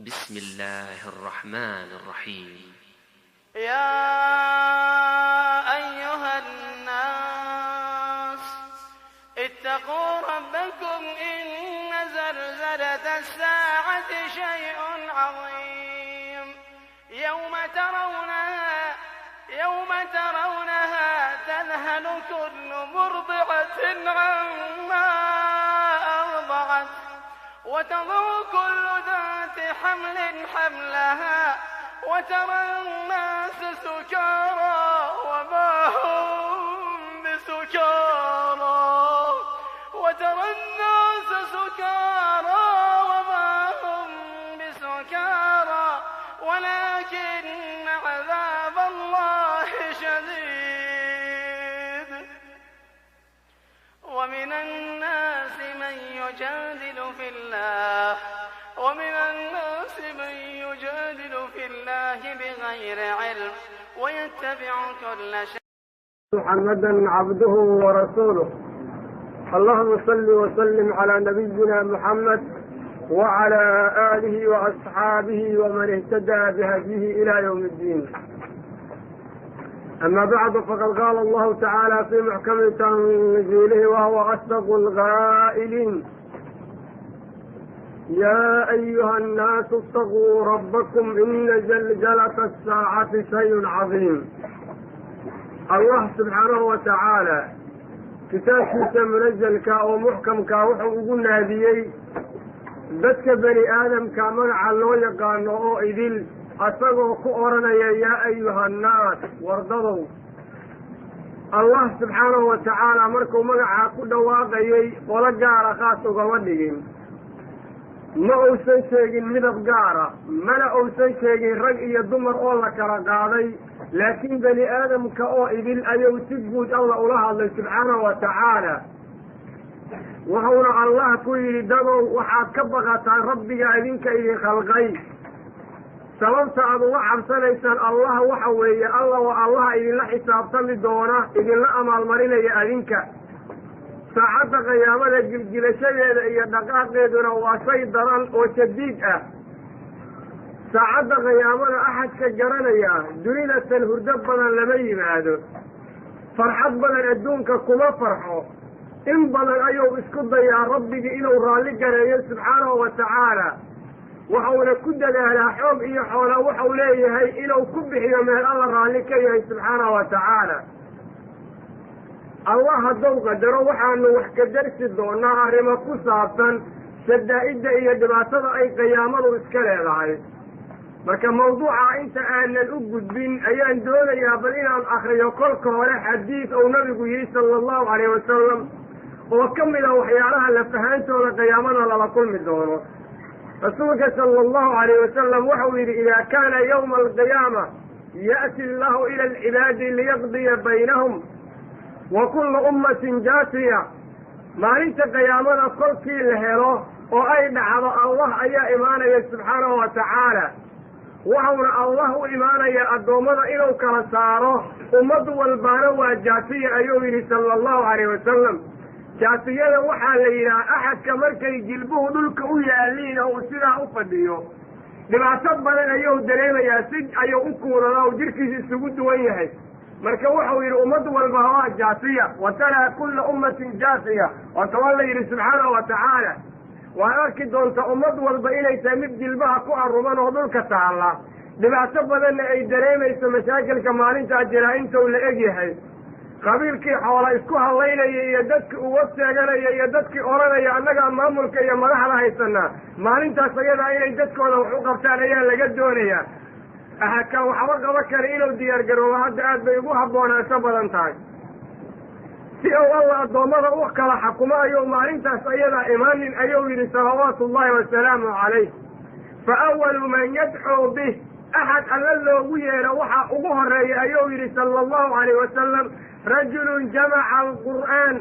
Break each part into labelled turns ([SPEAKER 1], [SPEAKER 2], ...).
[SPEAKER 1] بسم الله الرحمن الرحيم.
[SPEAKER 2] يا أيها الناس اتقوا ربكم إن زلزلة الساعة شيء عظيم. يوم ترونها تذهل كل مرضعة عما أرضعت وتضع كل ذات حمل حملها وترى الناس سكارى وما هم بسكارى وترى الناس سكارى وما هم بسكارى ولكن عذاب الله شديد. ومن الناس من يجادل في الله ومن الناس من يجادل في الله بغير علم ويتبع كل شيء.
[SPEAKER 3] محمدا عبده ورسوله. اللهم صل وسلم على نبينا محمد وعلى آله وأصحابه ومن اهتدى بهديه إلى يوم الدين. أما بعد، فقد قال الله تعالى في محكم تنزيله وهو أصدق القائلين: يا أيها الناس اتقوا ربكم إن زلزلة الساعة شيء عظيم. Allah subxaanahu wa tacaala kitaabkiisa munazelka oo muxkamka wuxuu ugu naadiyey dadka bani aadamka magaca loo yaqaano oo idil, asagoo ku odhanaya: "Yaa ayuha annaas, wardadow." Allah subxaanahu wa tacaala markuu magacaa ku dhawaaqayey, qolo gaara khaas ugama dhigin, ma uusan sheegin midab gaara, mana uusan sheegin rag iyo dumar oo la kala qaaday, laakiin bani aadamka oo idil ayuu si guud Alla ula hadlay subxaanahu wa tacaala. Wuxuuna Allah ku yidhi: "Dadow, waxaad ka baqataan Rabbiga idinka idin khalqay. Sababta aad uga cabsanaysaan Allah waxa weeye, Alla waa Allaha idinla xisaabtami doona, idinla amaalmarinaya adinka. Saacadda qiyaamada gilgilashadeeda iyo dhaqaaqeeduna waa shay daran oo shadiid ah." Saacadda qiyaamada axadka garanaya dunida tan hurdo badan lama yimaado, farxad badan adduunka kuma farxo. In badan ayuu isku dayaa Rabbigii inuu raalli gareeyo subxaanahu wa tacaala, waxuuna ku dadaalaa xoog iyo xoola waxau leeyahay inuu ku bixiyo meel Alla raalli ka yahay subxaanahu wa tacaala. Allah hadduu qadaro, waxaanu wax ka darsi doonaa arrimo ku saabsan shadaa'idda iyo dhibaatada ay qiyaamadu iska leedahay. Marka mawduuca inta aanan u gudbin, ayaan doonayaa bal inaan akriyo kolka hore xadiis uu Nabigu yihi sala Allahu calayh wasalam, oo ka mid a waxyaalaha lafahaantooda qiyaamada lala kulmi doono. Rasuulka sala Allahu calayh wasalam waxau yidhi: "Idaa kaana yawma alqiyaama, ya'ti Allahu ila alcibaadi liyaqdiya baynahum wa kulla ummatin jaasiya." Maalinta qiyaamada kolkii la helo oo ay dhacdo, Allah ayaa imaanaya subxaanahu wa tacaala. Waxauna Allah u imaanaya addoommada inuu kala saaro. Ummad walbaana waa jaasiya, ayuu yidhi sala Allahu calayh wasalam. Jaasiyada waxaa la yidhaha axadka markay jilbuhu dhulka u yaaliin oo uu sidaa u fadhiyo, dhibaato badan ayuu dareemayaa, si ayuu u kuudadaa oo jirkiisa isugu duwan yahay. Marka wuxuu yidhi: ummad walba waa jaasiya, wa taraa kulla ummatin jaasiya. Waata waa la yidhi subxaanahu wa tacaala, waad arki doontaa ummad walba inay tahay mid jilbaha ku aruman oo dhulka taalla, dhibaato badanna ay dareemayso. Mashaakilka maalintaa jiraa intuu la eg yahay, qabiilkii xoola isku hallaynaya iyo dadkii uga sheeganaya iyo dadkii odhanaya "Annagaa maamulka iyo madaxda haysanaa", maalintaas ayadaa inay dadkooda wax u qabtaan ayaa laga doonayaa. Axadkan waxba qaba kara inuu diyaar garoobo hadda aad bay ugu habboonaasho badan tahay. Si uu Alla addoommada u kala xakumo ayuu maalintaas ayadaa imaanin, ayuu yidhi salawaatu ullahi wasalaamu calayh. "Fa awalu man yadcuu bih", axad Alla loogu yeedho waxaa ugu horeeya, ayuu yidhi sala Allahu calayh wasalam, "rajulun jamaca alqur'aan",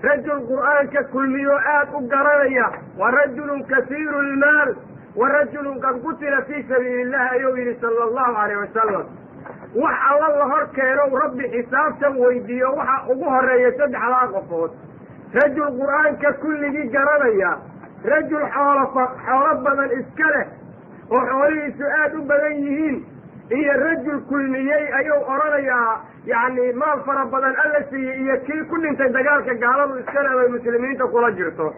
[SPEAKER 3] rajul Qur'aanka kulmiyo aad u garanaya, "wa rajulun kasiiru lmaal, wa rajulun qad qutila fii sabiili illah", ayuu yidhi sala Allahu calayh wasalam. Wax Alla la hor keeno, Rabbi xisaabtan weydiiyo, waxa ugu horeeya saddexdaa qofood: rajul Qur'aanka kulligii garanaya, rajul xoolo xoolo badan iska leh. oo xoolihiisu aada u badan yihiin iyo rajul kulmiyey ayuu odhanayaa, yacni maal fara badan alla siiyey, iyo kii ku dhintay dagaalka gaaladu iskale ay muslimiinta kula jirto.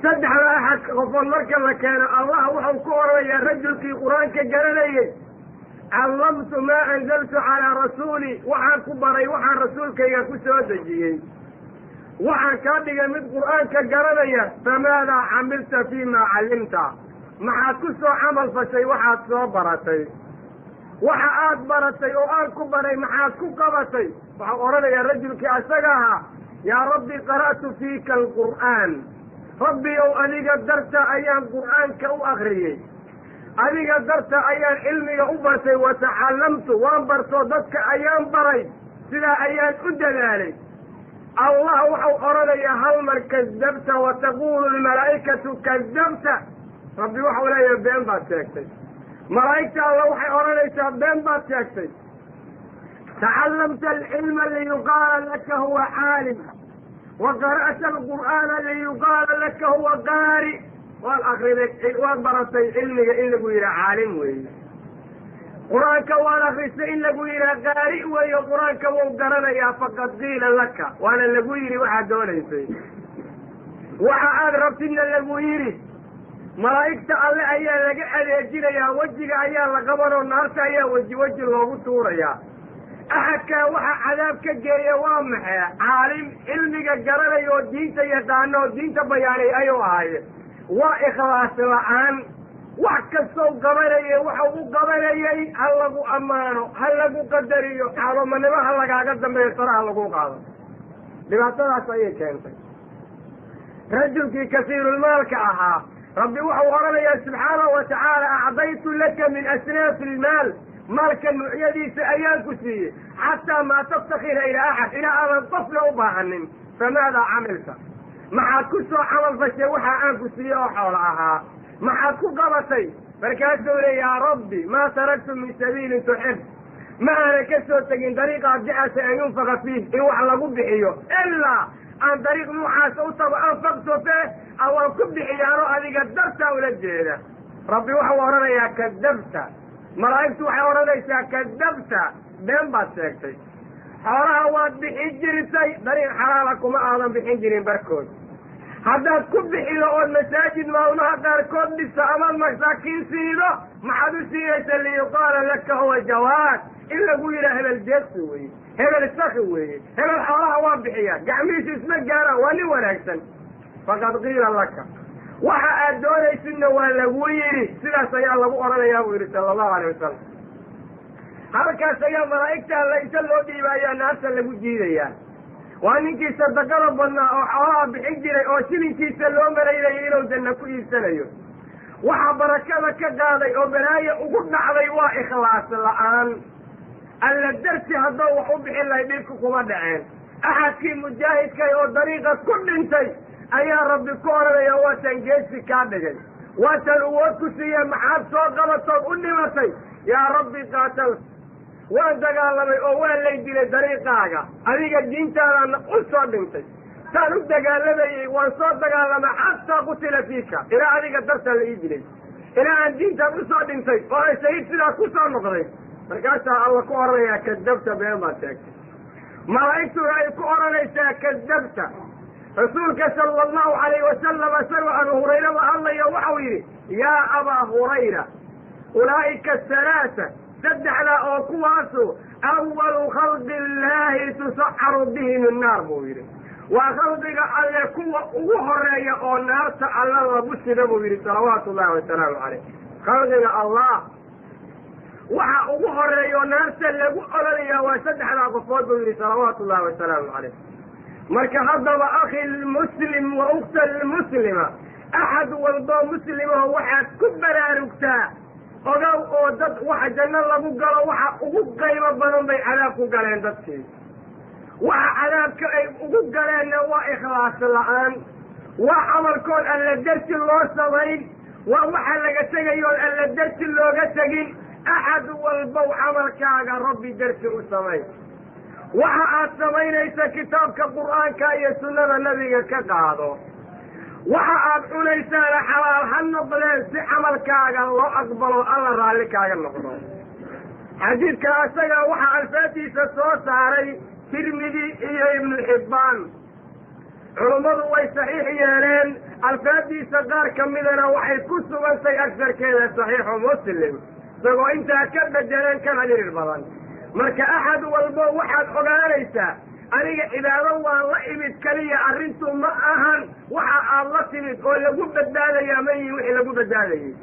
[SPEAKER 3] Saddexda axad qofood marka la keeno, Allah wuxuu ku odhanayaa rajulkii Qur-aanka garanayey: "Callamtu maa anzaltu calaa rasuuli." Waxaan ku baray waxaan rasuulkayga ku soo dejiyey. Waxaan kaa dhigay mid Qur-aanka garanaya. "Famaadaa camilta fii maa callimta?" Maxaad ku soo camal fashay waxaad soo baratay? Waxa aad baratay oo aan ku baray maxaad ku qabatay? Waxau odhanayaa rajulkii asaga ahaa: "Yaa Rabbi, qara'tu fiika alqur'aan." Rabbi ow, adiga darta ayaan Qur'aanka u akriyey, adiga darta ayaan cilmiga u bartay. "Watacallamtu," waan barto, dadka ayaan baray, sidaa ayaan u dadaalay. Allah wuxuu odhanayaa hal mar: "Kadabta." "Wataquulu almalaa'ikatu kadabta." Rabbi waxau leeyahay: "Been baad sheegtay." Malaa'igta Alla waxay odhanaysaa: "Been baad sheegtay. Tacallamta alcilma liyuqaala laka huwa caalim, wa qara'ta alqur'aana liyuqaala laka huwa qaari." Waad akriday, waad baratay cilmiga in lagu yidhaha caalim weeye, Qur-aanka waad akrisay in lagu yidhaha qaari weeye, Qur-aanka wau garanayaa. "Faqad qiila laka," waana lagu yidhi waxaad doonaysay, waxa aad rabtidna lagu yidhi. Malaa'igta Alle ayaa laga adeejinayaa, wejiga ayaa la qabanoo naarta ayaa weji weji loogu tuurayaa. Axadkaa waxa cadaab ka geeya waa maxee? Caalim cilmiga garanaya oo diinta yaqaano oo diinta bayaanay ayuu ahaye, waa ikhlaas la-aan. Wax kastow qabanayay waxau u qabanayay ha lagu ammaano, ha lagu qadariyo, caalumanimo ha lagaaga dambeeyo, sara ha lagu qaado. Dhibaatadaas ayay keentay. Rajulkii kasiirulmaalka ahaa, Rabbi wuxuu odhanayaa subxaanahu wa tacaala: "Acdaytu laka min asnaafi ilmaal," maalka nuucyadiisa ayaan ku siiyey, "xataa maa taftakira ilaa axad," ilaa aadan qofna u baahanin. "Famaadaa camilta?" Maxaad ku soo camal fashay waxa aan ku siiyey oo xoolo ahaa? Maxaad ku qabatay? Markaasuu le: "Yaa Rabbi, maa taraktu min sabiilin tuxib," ma aanan ka soo tegin dariiqaad jeceshay, "an yunfaqa fiih," in wax lagu bixiyo, ilaa aan dariiq nuucaasa u tago, "anfaqtu fee," awaan ku bixiyaano adiga dartaa ula jeeda. Rabbi wuxuu odhanayaa: "Kadabta." Malaa'igtu waxay odhanaysaa: "Kadabta, been baad sheegtay. Xoolaha waad bixin jirtay, dariiq xalaala kuma aadan bixin jirin barkood. Haddaad ku bixido ood masaajid maalmaha qaarkood dhiso amaad masaakiin siido, maxaad u siinaysa? Liyuqaala laka huwa jawaad," in lagu yidhaha hebel deeqsi weeye, hebel saki weeye, hebel xoolaha waa bixiyaa, gacmihiisu isma gaaraan, waa nin wanaagsan. Faqad qiila laka," waxa aad doonaysidna waa lagu yidhi. Sidaas ayaa lagu odhanayaa buu yidhi sala allahu alayh wasalam. Halkaas ayaa malaa'igta Alla inta loo dhiiba ayaa naarta lagu jiidayaa. Waa ninkii sadaqada badnaa oo xoolaha bixin jiray oo shilinkiisa loo malaynayay inuu janno ku iibsanayo. Waxaa barakada ka qaaday oo balaayo ugu dhacday waa ikhlaas la-aan. Alla darti haddou wax u bixin lahay, dhibku kuma dhaceen. Axadkii mujaahidkay oo dariiqa ku dhintay ayaa Rabbi ku odhanaya: "Waataan geesi kaa dhigay, waataan awood ku siiye, maxaad soo qabatood u dhimatay?" "Yaa Rabbi, qaatal," waan dagaalamay oo waa lay dilay dariiqaaga, adiga diintaadaana u soo dhintay. Saan u dagaalamayey, waan soo dagaalamay, "xataa qutila fiika," ilaa adiga dartaa la ii dilay, ilaa aan diintaan usoo dhintay oo aan shahiid sidaa ku soo noqday. Markaasaa Alla ku odhanayaa: "Kadabta, been baad sheegtay." Malaa'igtuna ay ku odhanaysaa: "Kadabta." Rasuulka sala allahu calayh wasalam isagoo Abu Hurayra la hadlayo waxau yidhi: "Yaa Abaa Hurayra, ulaa'ika halaasa," saddexdaa oo kuwaasu, "awalu khalqi illaahi tusacaru bihim innaar," buu yidhi. Waa khalqiga Alle kuwa ugu horeeya oo naarta Alla lagu sida, buu yidhi salawaatu ullahi wasalaamu caleyh. Khalqiga Allah waxa ugu horeeya oo naarta lagu ololayaa waa saddexdaa qofood, buu yidhi salawaatu ullahi wasalaamu caleyh. Marka haddaba, akhi lmuslim wa ukhta almuslima, axad walboo muslimaho waxaad ku baraarugtaa, ogow oo dad waxa janno lagu galo waxa ugu qaybo badan bay cadaab ku galeen dadkii. Waxa cadaabka ay ugu galeenna waa ikhlaas la-aan, waa camalkood alla darti loo samayn, waa waxa laga tegayoon alla darti looga tegin. Axad walbow camalkaaga Rabbi darti u samayn. Waxa aad samaynaysa kitaabka Qur'aanka iyo sunnada Nabiga ka qaado. Waxa aad cunaysaana xalaal ha noqdeen si camalkaaga loo aqbalo, Alla raalli kaaga noqdo. Xadiidka asaga waxaa alfaadiisa soo saaray Tirmidi iyo Ibnu Xibbaan. Culummadu way saxiix yeeleen, alfaadiisa qaar ka midana waxay ku sugantay agsarkeeda Saxiixu Muslim, isagoo intaa ka bedeleen kana dhirir badan. Marka axad walbo waxaad ogaanaysaa, aniga cibaado waan la imid keliya arrintu ma ahan. Waxa aad la timid oo lagu badbaadayaa ma yihin wixii lagu badbaadayey?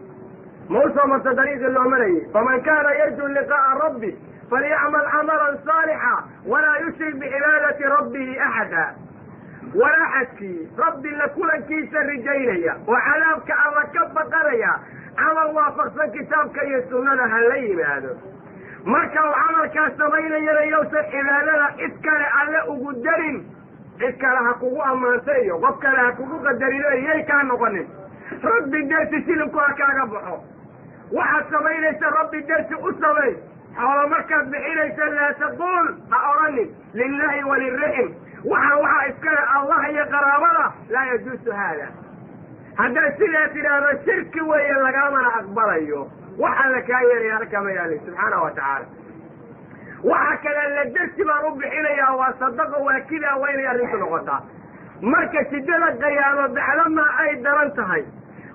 [SPEAKER 3] Ma u soo marta dariiqii loo marayey? Faman kaana yarju liqaa'a rabbi falyacmal camalan saalixa walaa yushrik bicibaadati rabbihi axada. War axadkii Rabbi la kulankiisa rijaynaya oo cadaabka Alla ka baqanaya, camal waafaqsan kitaabka iyo sunnada ha la yimaado. Marka uu camalkaas samaynayana, yowsan cibaadada cid kale Alle ugu darin. Cid kale ha kugu ammaanta iyo qof kale ha kugu qadarino iyay kaa noqonin. Rabbi darti shilinku ha kaaga baxo. Waxaad samaynaysa Rabbi darti u samay. Xoolo markaad bixinaysa, laa taquul, ha odhanin lilaahi walirixim, waxaa iskale Allah iyo qaraabada. Laa yajuusu haada. Haddaad sidaa tidhaahdo, shirki weeye, lagaamana aqbalayo. Waxa la kaa yeelaya halkama yaalin, subxaana wa tacaala. Waxa kale la darti baan u bixinayaa, waa sadaqo, waa kidaa, waa inay arrintu noqotaa. Marka shiddada qiyaamo bacdamaa ay daran tahay,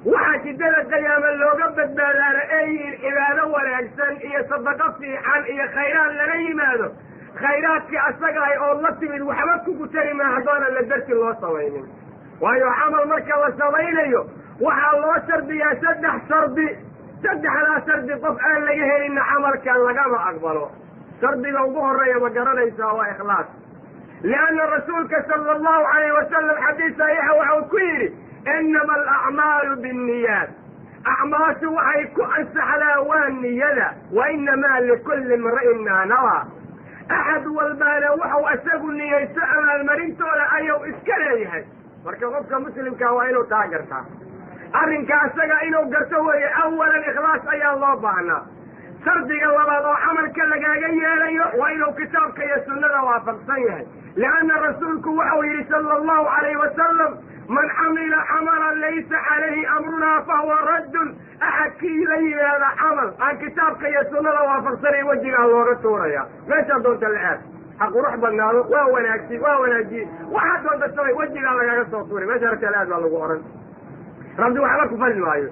[SPEAKER 3] waxaa shiddada qiyaamo looga badbaadaana ay yihiin cibaado wanaagsan iyo sadaqo fiican iyo khayraad lala yimaado. Khayraadkii asagahay ood la timid waxba kugu tari maa haddoonan la darti loo samaynin. Waayo, camal marka la samaynayo waxaa loo shardiyaa saddex shardi. Saddexdaa shardi qof aan laga helinna camalka lagama aqbalo. Shardiga ugu horeeya ma garanaysaa? Waa ikhlaas. Lianna rasuulka sala allahu calayh wasalam xadiis saxiixa waxau ku yidhi: inama alacmaalu binniyaat. Acmaashu waxay ku ansaxdaa waa niyada. Wa inamaa likulli imri'in maa nawaa. Axad walbaana waxau isagu niyeysto abaalmarintooda ayuu iska leeyahay. Marka qofka muslimkaa waa inuu taa gartaa, arrinka isaga inuu garto weeye. Awalan, ikhlaas ayaa loo baahnaa. Shardiga labaad oo camalka lagaaga yeelayo waa inuu kitaabka iyo sunnada waafaqsan yahay, lianna rasuulku waxau yidhi sala allahu calayhi wasalam: man camila camalan laysa calayhi amrunaa fahuwa raddun. Axadkii la yimaada camal aan kitaabka iyo sunnada waafaqsanayn, wejigaa looga tuuraya. Meeshaa doonta la aad, ha qurux badnaado, waa wanaagsi, waa wanaajiye, waxaa doonta samay, wejigaa lagaga soo tuuray. Meesha ragta la aad baa lagu odhan, Rabbi waxba ku fali maayo.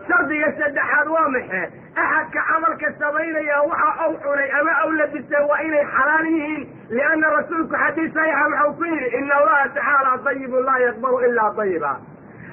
[SPEAKER 3] Shardiga saddexaad waa maxe? Axadka camalka samaynaya waxa uu cunay ama aw labisay waa inay xalaal yihiin, lianna rasuulku xadiis saxiixa waxau ku yidhi: ina allaha tacaala dayibun laa yaqbalu ilaa dayiba.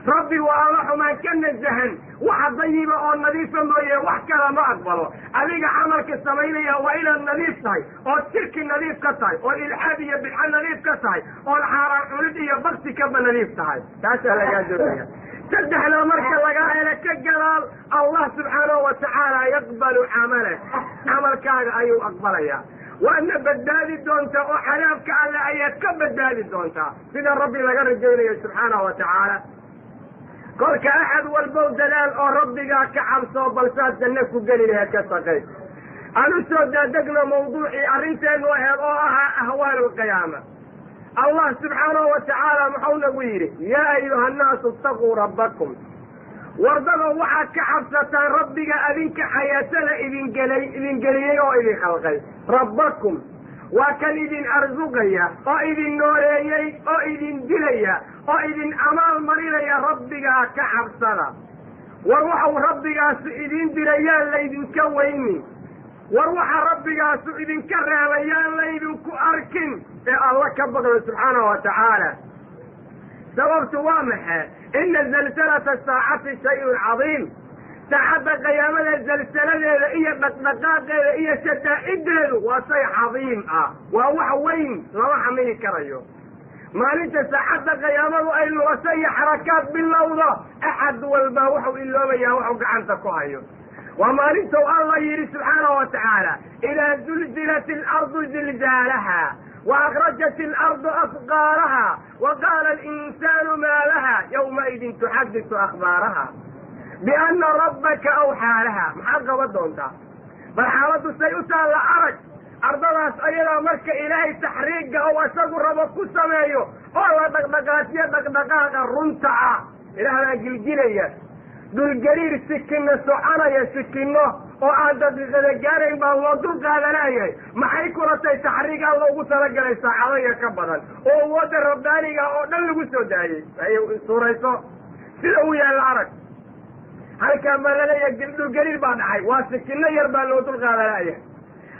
[SPEAKER 3] Rabbi waa Alla xumaan ka nasahan, waxa dayiba oo nadiifa mooye wax kala ma aqbalo. Adiga camalka samaynaya waa inaad nadiif tahay, ood shirki nadiif ka tahay, ood ilxaad iyo bidco nadiif ka tahay, ood xaaraan cunid iyo bakti kaba nadiif tahay. Taasaa lagaa doonaya. Saddexdaa marka lagaa hela ka gadaal, Allah subxaanahu wa tacaala yaqbalu camalak, camalkaaga ayuu aqbalayaa, waadna badbaadi doontaa oo cadaabka Alle ayaad ka badbaadi doontaa, sida Rabbi laga rajaynayo subxaanahu wa tacaala. Kolka axad walbow dadaal oo Rabbigaa ka cabsoo, balsaad janno ku geli laheed ka shaqay. Aan u soo daadegno mawduucii arrinteennu aheed oo ahaa ahwaal alqiyaama. Allah subxaanahu wa tacaala muxuu nagu yidhi? Yaa ayuha annaasu itaquu rabbakum. Wardada, waxaad ka cabsataan Rabbiga adinka xayaatada idingelay, idingeliyey oo idin khalqay. Rabbakum waa kan idin arsuqaya oo idin nooleeyey oo idin dilaya oo idin amaal marinaya. Rabbigaa ka cabsada. War waxau Rabbigaasu idin dirayaan laydinka weynin. War waxa Rabbigaasu idinka reebayaan laydinku arkin ee Alla ka baqda subxaanahu wa tacaala. Sababtu waa maxe? Ina zalsalata saacati shay-un cadiim. Saacadda qiyaamada zalsaladeeda iyo dhaqdhaqaaqeeda iyo shadaa'ideedu waa shay cadiim ah, waa wax weyn, lama xamili karayo. Maalinta saacadda qiyaamadu ay lulasho iyo xarakaad bilowdo, axad walba wuxuu iloobayaa wuxuu gacanta ku hayo. Waa maalintou Alla yidhi subxaanahu wa tacaala: idaa zulzilat alardu zilzaalaha wa akrajat alardu asqaalaha wa qaala alinsaanu maa laha yawmaidin tuxadisu akhbaaraha biana rabbaka awxaa laha. Maxaad qaban doontaa? Bal xaaladdu say u taalla arag. Ardadaas ayadaa marka Ilaahay taxriigga ou isagu rabo ku sameeyo oo la dhaqdhaqaajiyo dhaqdhaqaaqa runta ah. Ilaah baa gilgilaya. Dhulgariir sikino soconaya, sikino oo aan daqiiqada gaarayn baa loo dul qaadanayahay. Maxay kulatay taxriig alla ugu talagalay saacado iyo ka badan oo awoodda rabbaaniga oo dhan lagu soo daayey? Suurayso sida uu yaalla arag. Halkaa baa laleeyahay dhulgariir baa dhacay, waa sikino yar baa loo dul qaadanayahay.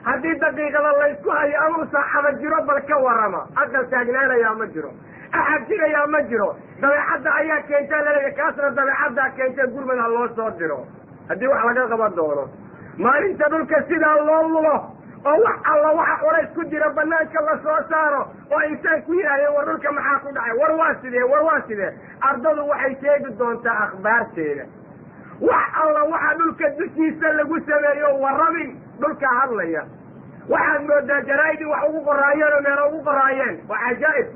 [SPEAKER 3] Haddii daqiiqada laysku hayo ama saacada jiro, bal ka warrama, aqal taagnaanayaa ma jiro, axad jirayaa ma jiro. Dabeecadda ayaa keentaa laleeyahay, kaasna dabeecaddaa keentee gurmad ha loo soo diro haddii wax laga qaban doono. Maalinta dhulka sidaa loo lulo oo wax alla waxa culays ku jira banaanka la soo saaro oo insaan ku yidhahdeen, war dhulka maxaa ku dhacay? War waa sidee? War waa sidee? Ardadu waxay sheegi doontaa akhbaarteeda. Wax alla waxa dhulka dushiisa lagu sameeyo warrabin, dhulkaa hadlaya. Waxaad moodaa jaraa'idii wax ugu qoraayeen oo meelo ugu qoraayeen. Waa cajaa'ib,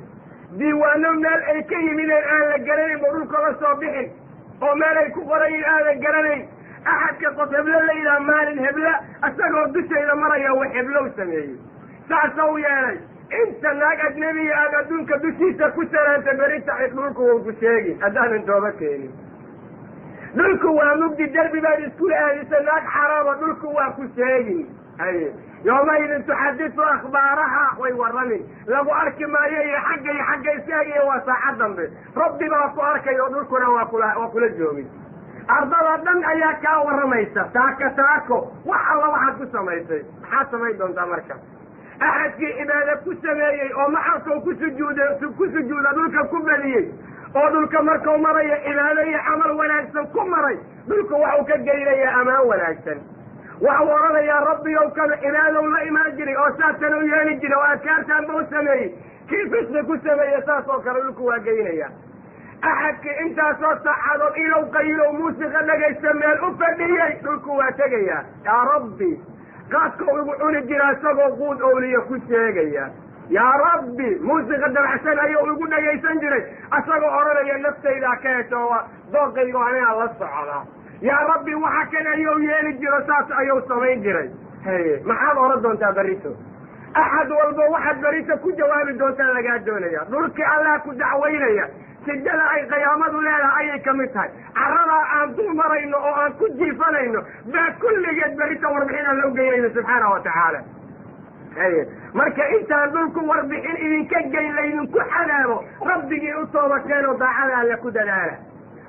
[SPEAKER 3] diiwaano meel ay ka yimideen aan la garanayn ba dhulka la soo bixin oo meel ay ku qorayiin aanan garanayn. Axadka qof heblo la yidhaha, maalin hebla isagoo dushayda maraya wax heblow sameeyey, saasa u yeelay. Inta naag ajnabiya aad adduunka dushiisa ku salaanta, berita dhulku wau ku sheegin haddaanan tooba keenin. Dhulku waa mugdi, derbi baad iskula aadisa naag xaraama, dhulku waa ku sheegin. Haye, yoomaidin tuxadisu akhbaaraha, way warramin. Lagu arki maayo iyo xagga iyo xagga istaagaya, waa saacad dambe. Rabbi baa ku arkay oo dhulkuna waa kula joogin. Ardada dhan ayaa kaa warramaysa, taako taako, wax alla waxaad ku samaysay. Maxaad samayn doontaa marka? Axadkii cibaado ku sameeyey oo maxalkau ku sujuuda, ku sujuuda dhulka ku badiyey oo dhulka markau marayo cibaado iyo camal wanaagsan ku maray, dhulku waxuu ka geynayaa amaan wanaagsan. Waxau odhanayaa, rabbigow, kanu cibaadow la imaan jiray oo saatan u yeeli jiray oo adkaartaanba u sameeyey. Kii fisqi ku sameeye saas oo kale dhulku waa geynaya. Axadkii intaasoo saacadood ilow qayilow muusiqa dhagaysta meel u fadhiyey, dhulku waa tegayaa, yaa rabbi, qaadkau igu cuni jira isagoo quud owliya ku sheegaya. Yaa rabbi, muusiqa dabacsan ayuu igu dhagaysan jiray isagoo odhanaya naftaydaa ka hesho, dooqaygo anigaa la socda. Yaa rabbi, waxa kan ayuu yeeli jiro, saas ayuu samayn jiray. Haye, maxaad odhan doontaa berrito? Axad walba waxaad berrito ku jawaabi doontaa lagaa doonaya. Dhulkii Allah ku dacwaynaya. Sidada ay qiyaamadu leedahay ayay ka mid tahay. Carradaa aan dul marayno oo aan ku jiifanayno baa kulligeed berrito warbixin alla u geynayno subxaana wa tacaala. Haye, marka intaan dhulku warbixin idinka geyn laydinku xadaabo, rabbigii u tooba keenoo daacada alle ku dadaala.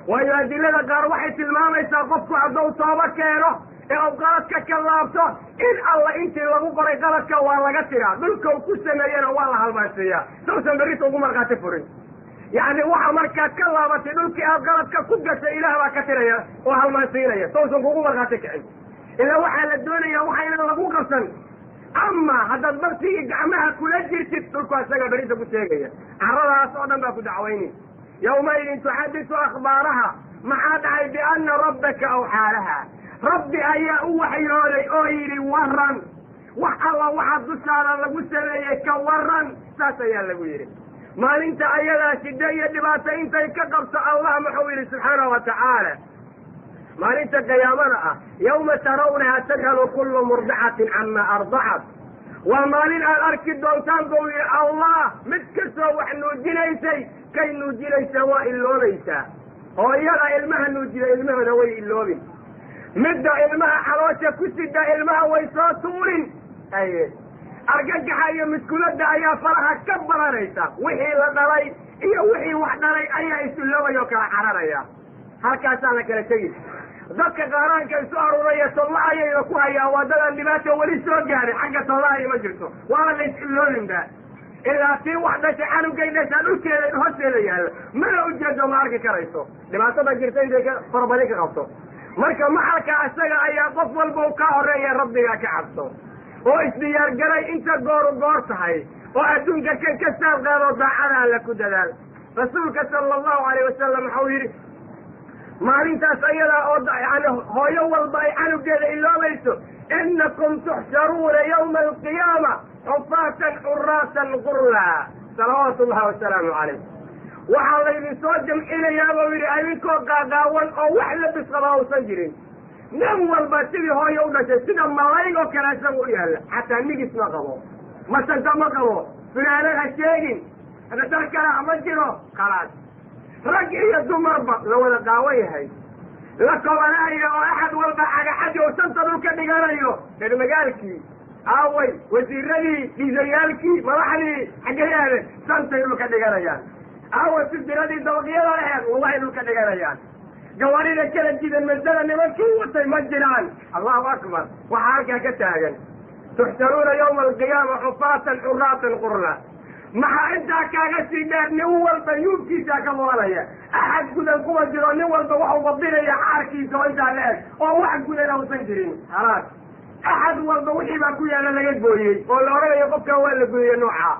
[SPEAKER 3] Waayo, adilada qaar waxay tilmaamaysaa qofku hadduu tooba keeno ee uu qaladka ka laabto, in alla intii lagu qoray qaladka waa laga tiraa, dhulka uu ku sameeyena waa la halmaansiiyaa sawsan berrita ugu markhaati furin. Yacni waxa markaad ka laabatay dhulkii aad qaladka ku gashay, ilaah baa ka tiraya oo halmaansiinaya sawsan kugu markhaati kicin. Ilaa waxaa la doonaya waxaynan lagu qabsan. Ama haddaad baktigii gacmaha kula jirtid, dhulku asaga berrita ku sheegaya, carradaas oo dhan baa ku dacwayni. Yawmaidin tuxadisu akhbaaraha. Maxaa dhacay? Bianna rabbaka awxaa laha. Rabbi ayaa u waxyooday oo yidhi, waran, wax alla waxa dushaada lagu sameeyey ka waran. Saas ayaa lagu yidhi. Maalinta ayadaa shiddo iyo dhibaato intay ka qabto, Allah muxuu yidhi subxaana wa tacaala maalinta qiyaamada ah? Yawma tarawnaha tadhalu kullu murdicatin cama ardacat. Waa maalin aad arki doontaan buu yidhi Allah, mid kastoo wax nuujinaysay kay nuujinaysaa waa iloobaysaa. Hooyada ilmaha nuujida ilmahooda way iloobin, midda ilmaha caloosha ku sida ilmaha way soo tuurin. Aye, argagaxa iyo miskuladda ayaa faraha ka badanaysa. Wixii la dhalay iyo wixii wax dhalay ayaa is-iloobaya oo kala cararaya. Halkaasaa la kala tegi. Dadka qaaraanka isu aruuraya tolla ayayna ku hayaa, waa dadaan dhibaata weli soo gaarin. Xagga tollaaya ma jirto, waana la is-iloobinba. Ilaa tii wax dhashay canugay dhashaa dhulkeeda hoosteeda yaalla mana ujeedo, ma arki karayso dhibaatada jirta intay ka farabadi ka qabto. Marka maxalka isaga ayaa qof walba u kaa horeeya. Rabbigaa ka cabso oo isdiyaargaray inta gooru goor tahay oo adduunka kan ka saab qaado, daacada alla ku dadaal. Rasuulka sala allahu alayh wasalam waxau yidhi, maalintaas ayadaa oo yani hooyo walba ay canugeeda iloobayso, inakum tuxsharuuna yawma alqiyaama xufaatan curaatan qurla, salawaatu ullahi wasalaamu calayh. Waxaa laydin soo jamcinayaa buu yidhi idinkoo qaaqaawan oo wax labis qabaa uusan jirin. Nin walba sidii hooyo u dhashay, sida malayg oo kale isaga u yaalla, xataa nigis ma qabo, masanta ma qabo, funaanad ha sheegin, dhar kale ma jiro, khalaas. Rag iyo dumarba la wada qaawan yahay, la kobanaayo oo axad walba cagaxadi oo santa dhulka dhiganayo. Reer magaalkii aaway, wasiiradii, dhiisayaalkii, madaxdii xaggay aadeen? Santay dhulka dhiganayaan. Aaway sidiradii dabaqyada laheed? Wallahay dhulka dhiganayaan. Gawaarida kala jidan masada nimankii watay ma jiraan. Allahu akbar. Waxaa halkaa ka taagan tuxsharuuna yawma alqiyaama xufaatan xuraatan qurla. Maxaa intaa kaaga sii dheer? Nin walba yuubkiisaa ka muranaya, axad gudan kuma jiro. Nin walba waxau babinaya caarkiisa oo intaa la eg oo wax gudan ausan jirin. Halaas axad walba wixii baa ku yaalla laga gooyey oo la odhanayo qofkan waa la gooyey noocaa.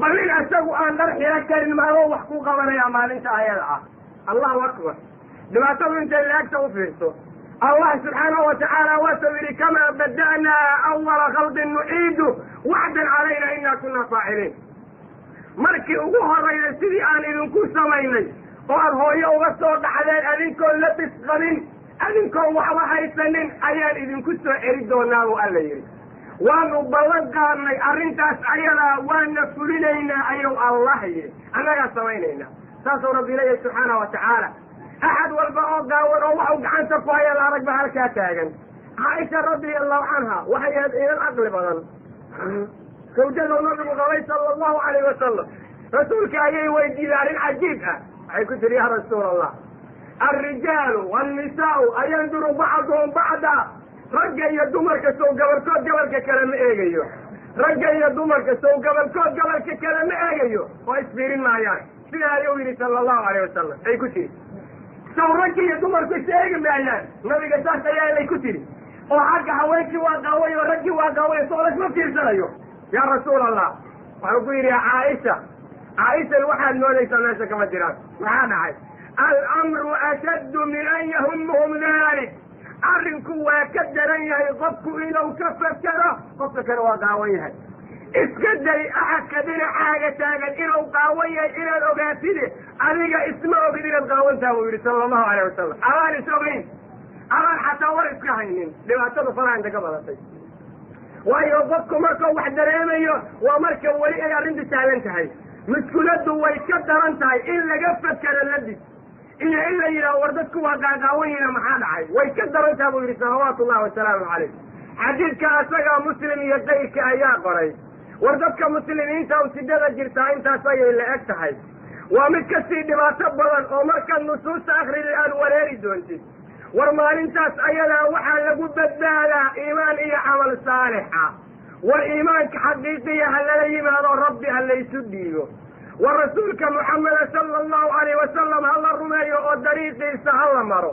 [SPEAKER 3] Bal nin isagu aan dhar xiro karin maadoo wax ku qabanaya maalinta ayada ah. Allahu akbar. Dhibaatadu intay laagta u fiirso. Allah subxaanahu watacaala waasuu yidhi kamaa bada'naa awala khalqin nuciidu wacdan calayna inaa kunaa faaciliin. Markii ugu horrayday sidii aan idinku samaynay oo aad hooyo uga soo dhaxdeen adinkoon labis qabin, adinkoon waxba haysanin, ayaan idinku soo celi doonaa buu Alla yidhi. Waanu ballan qaadnay arrintaas ayadaa, waana fulinaynaa ayuu Allah yidhi, annagaa samaynaynaa. Saasuu Rabbi leeyahay subxaana wa tacaala. Axad walba oo gaawan oo waxu gacanta ku haya la arag ba halkaa taagan. Caaisha radia allahu canha waxay ahayd inan caqli badan, sawjaduu Nabigu qabay sala allahu calayh wasalam. Rasuulka ayay weydiiday arrin cajiib ah. Waxay ku tiri: "Ya rasuul Allah, alrijaalu walnisaau ayanduru bacduhum bacda?" Ragga iyo dumarka sow gabalkood gabalka kale ma eegayo? Ragga iyo dumarka sow gabalkood gabalka kale ma eegayo oo isfiirin maayaan? Sidaa ayuu yidhi sala allahu alayh wasalam. Ay ku tiri: "Sow ragga iyo dumarku is eegi maayaan, Nabiga?" Saas ayaa lay ku tiri. "Oo xagga haweenkii waa qaaway oo raggii waa qaaway, soo lasma fiirsanayo, ya rasuul Allah?" Wuxuu ku yidhi: "Caaisha, Caaisha, waxaad moodaysaa meesha kama jiraan. Maxaa dhacay? Alamru ashaddu min an yahumuhum dalik. Arrinku waa ka daran yahay qofku inuu ka fakero qofka kale waa qaawan yahay. Iska day axadka dhinacaaga taagan inuu qaawan yahay inaad ogaatide, adiga isma ogid inaad qaawantaha," buu yidhi sala allahu alayh wasalam. Adaan is ogeyn, adaan xataa war iska haynin. Dhibaatada faraha inta ka badatay, waayo qofku markuu wax dareemayo waa marka weli ay arrintu sahlan tahay. Mushkuladdu way ka daran tahay in laga fakero labis iyo in la yidhaho war dadku waa qaaqaawan yihiin, maxaa dhacay? Way ka daran taha, buu yidhi salawaatu ullahi wasalaamu calayh. Xadiidka asagaa Muslim iyo kayrka ayaa qoray. War dadka muslimiinta usidada jirtaa intaas ayay la eg tahay. Waa mid kasii dhibaato badan oo markaad nusuusta akrida aad wareeri doontid. War maalintaas ayadaa waxaa lagu badbaadaa iimaan iyo camal saalixa. War iimaanka xaqiiqiya ha lala yimaado, Rabbi ha laysu dhiibo. War rasuulka Muxameda sala allahu alayh wasalam ha la rumeeyo oo dariiqiisa ha la maro.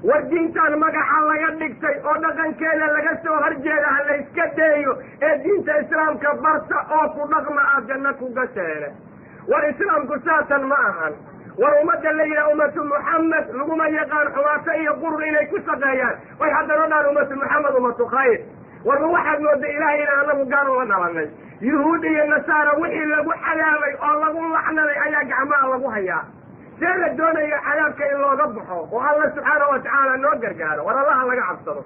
[SPEAKER 3] War diintan magaca laga dhigtay oo dhaqankeeda laga soo horjeeda ha layska deeyo, ee diinta islaamka barta oo ku dhaqma, aad janno ku gasheene. War islaamku saatan ma ahan. War ummadda la yidhaha ummatu Muxamed laguma yaqaan xumaato iyo qurun inay ku shaqeeyaan, way haddana dhaan ummatu Muxamed, ummatu khayr. Warba waxaad mooda Ilaahay inaan anagu gaar ula dhalanay. Yuhuud iyo nasaara wixii lagu cadaabay oo lagu lacnaday ayaa gacmaha lagu hayaa. See la doonayo cadaabka in looga baxo oo Alla subxaana wa tacaala noo gargaaro? War Allaha laga cabsado.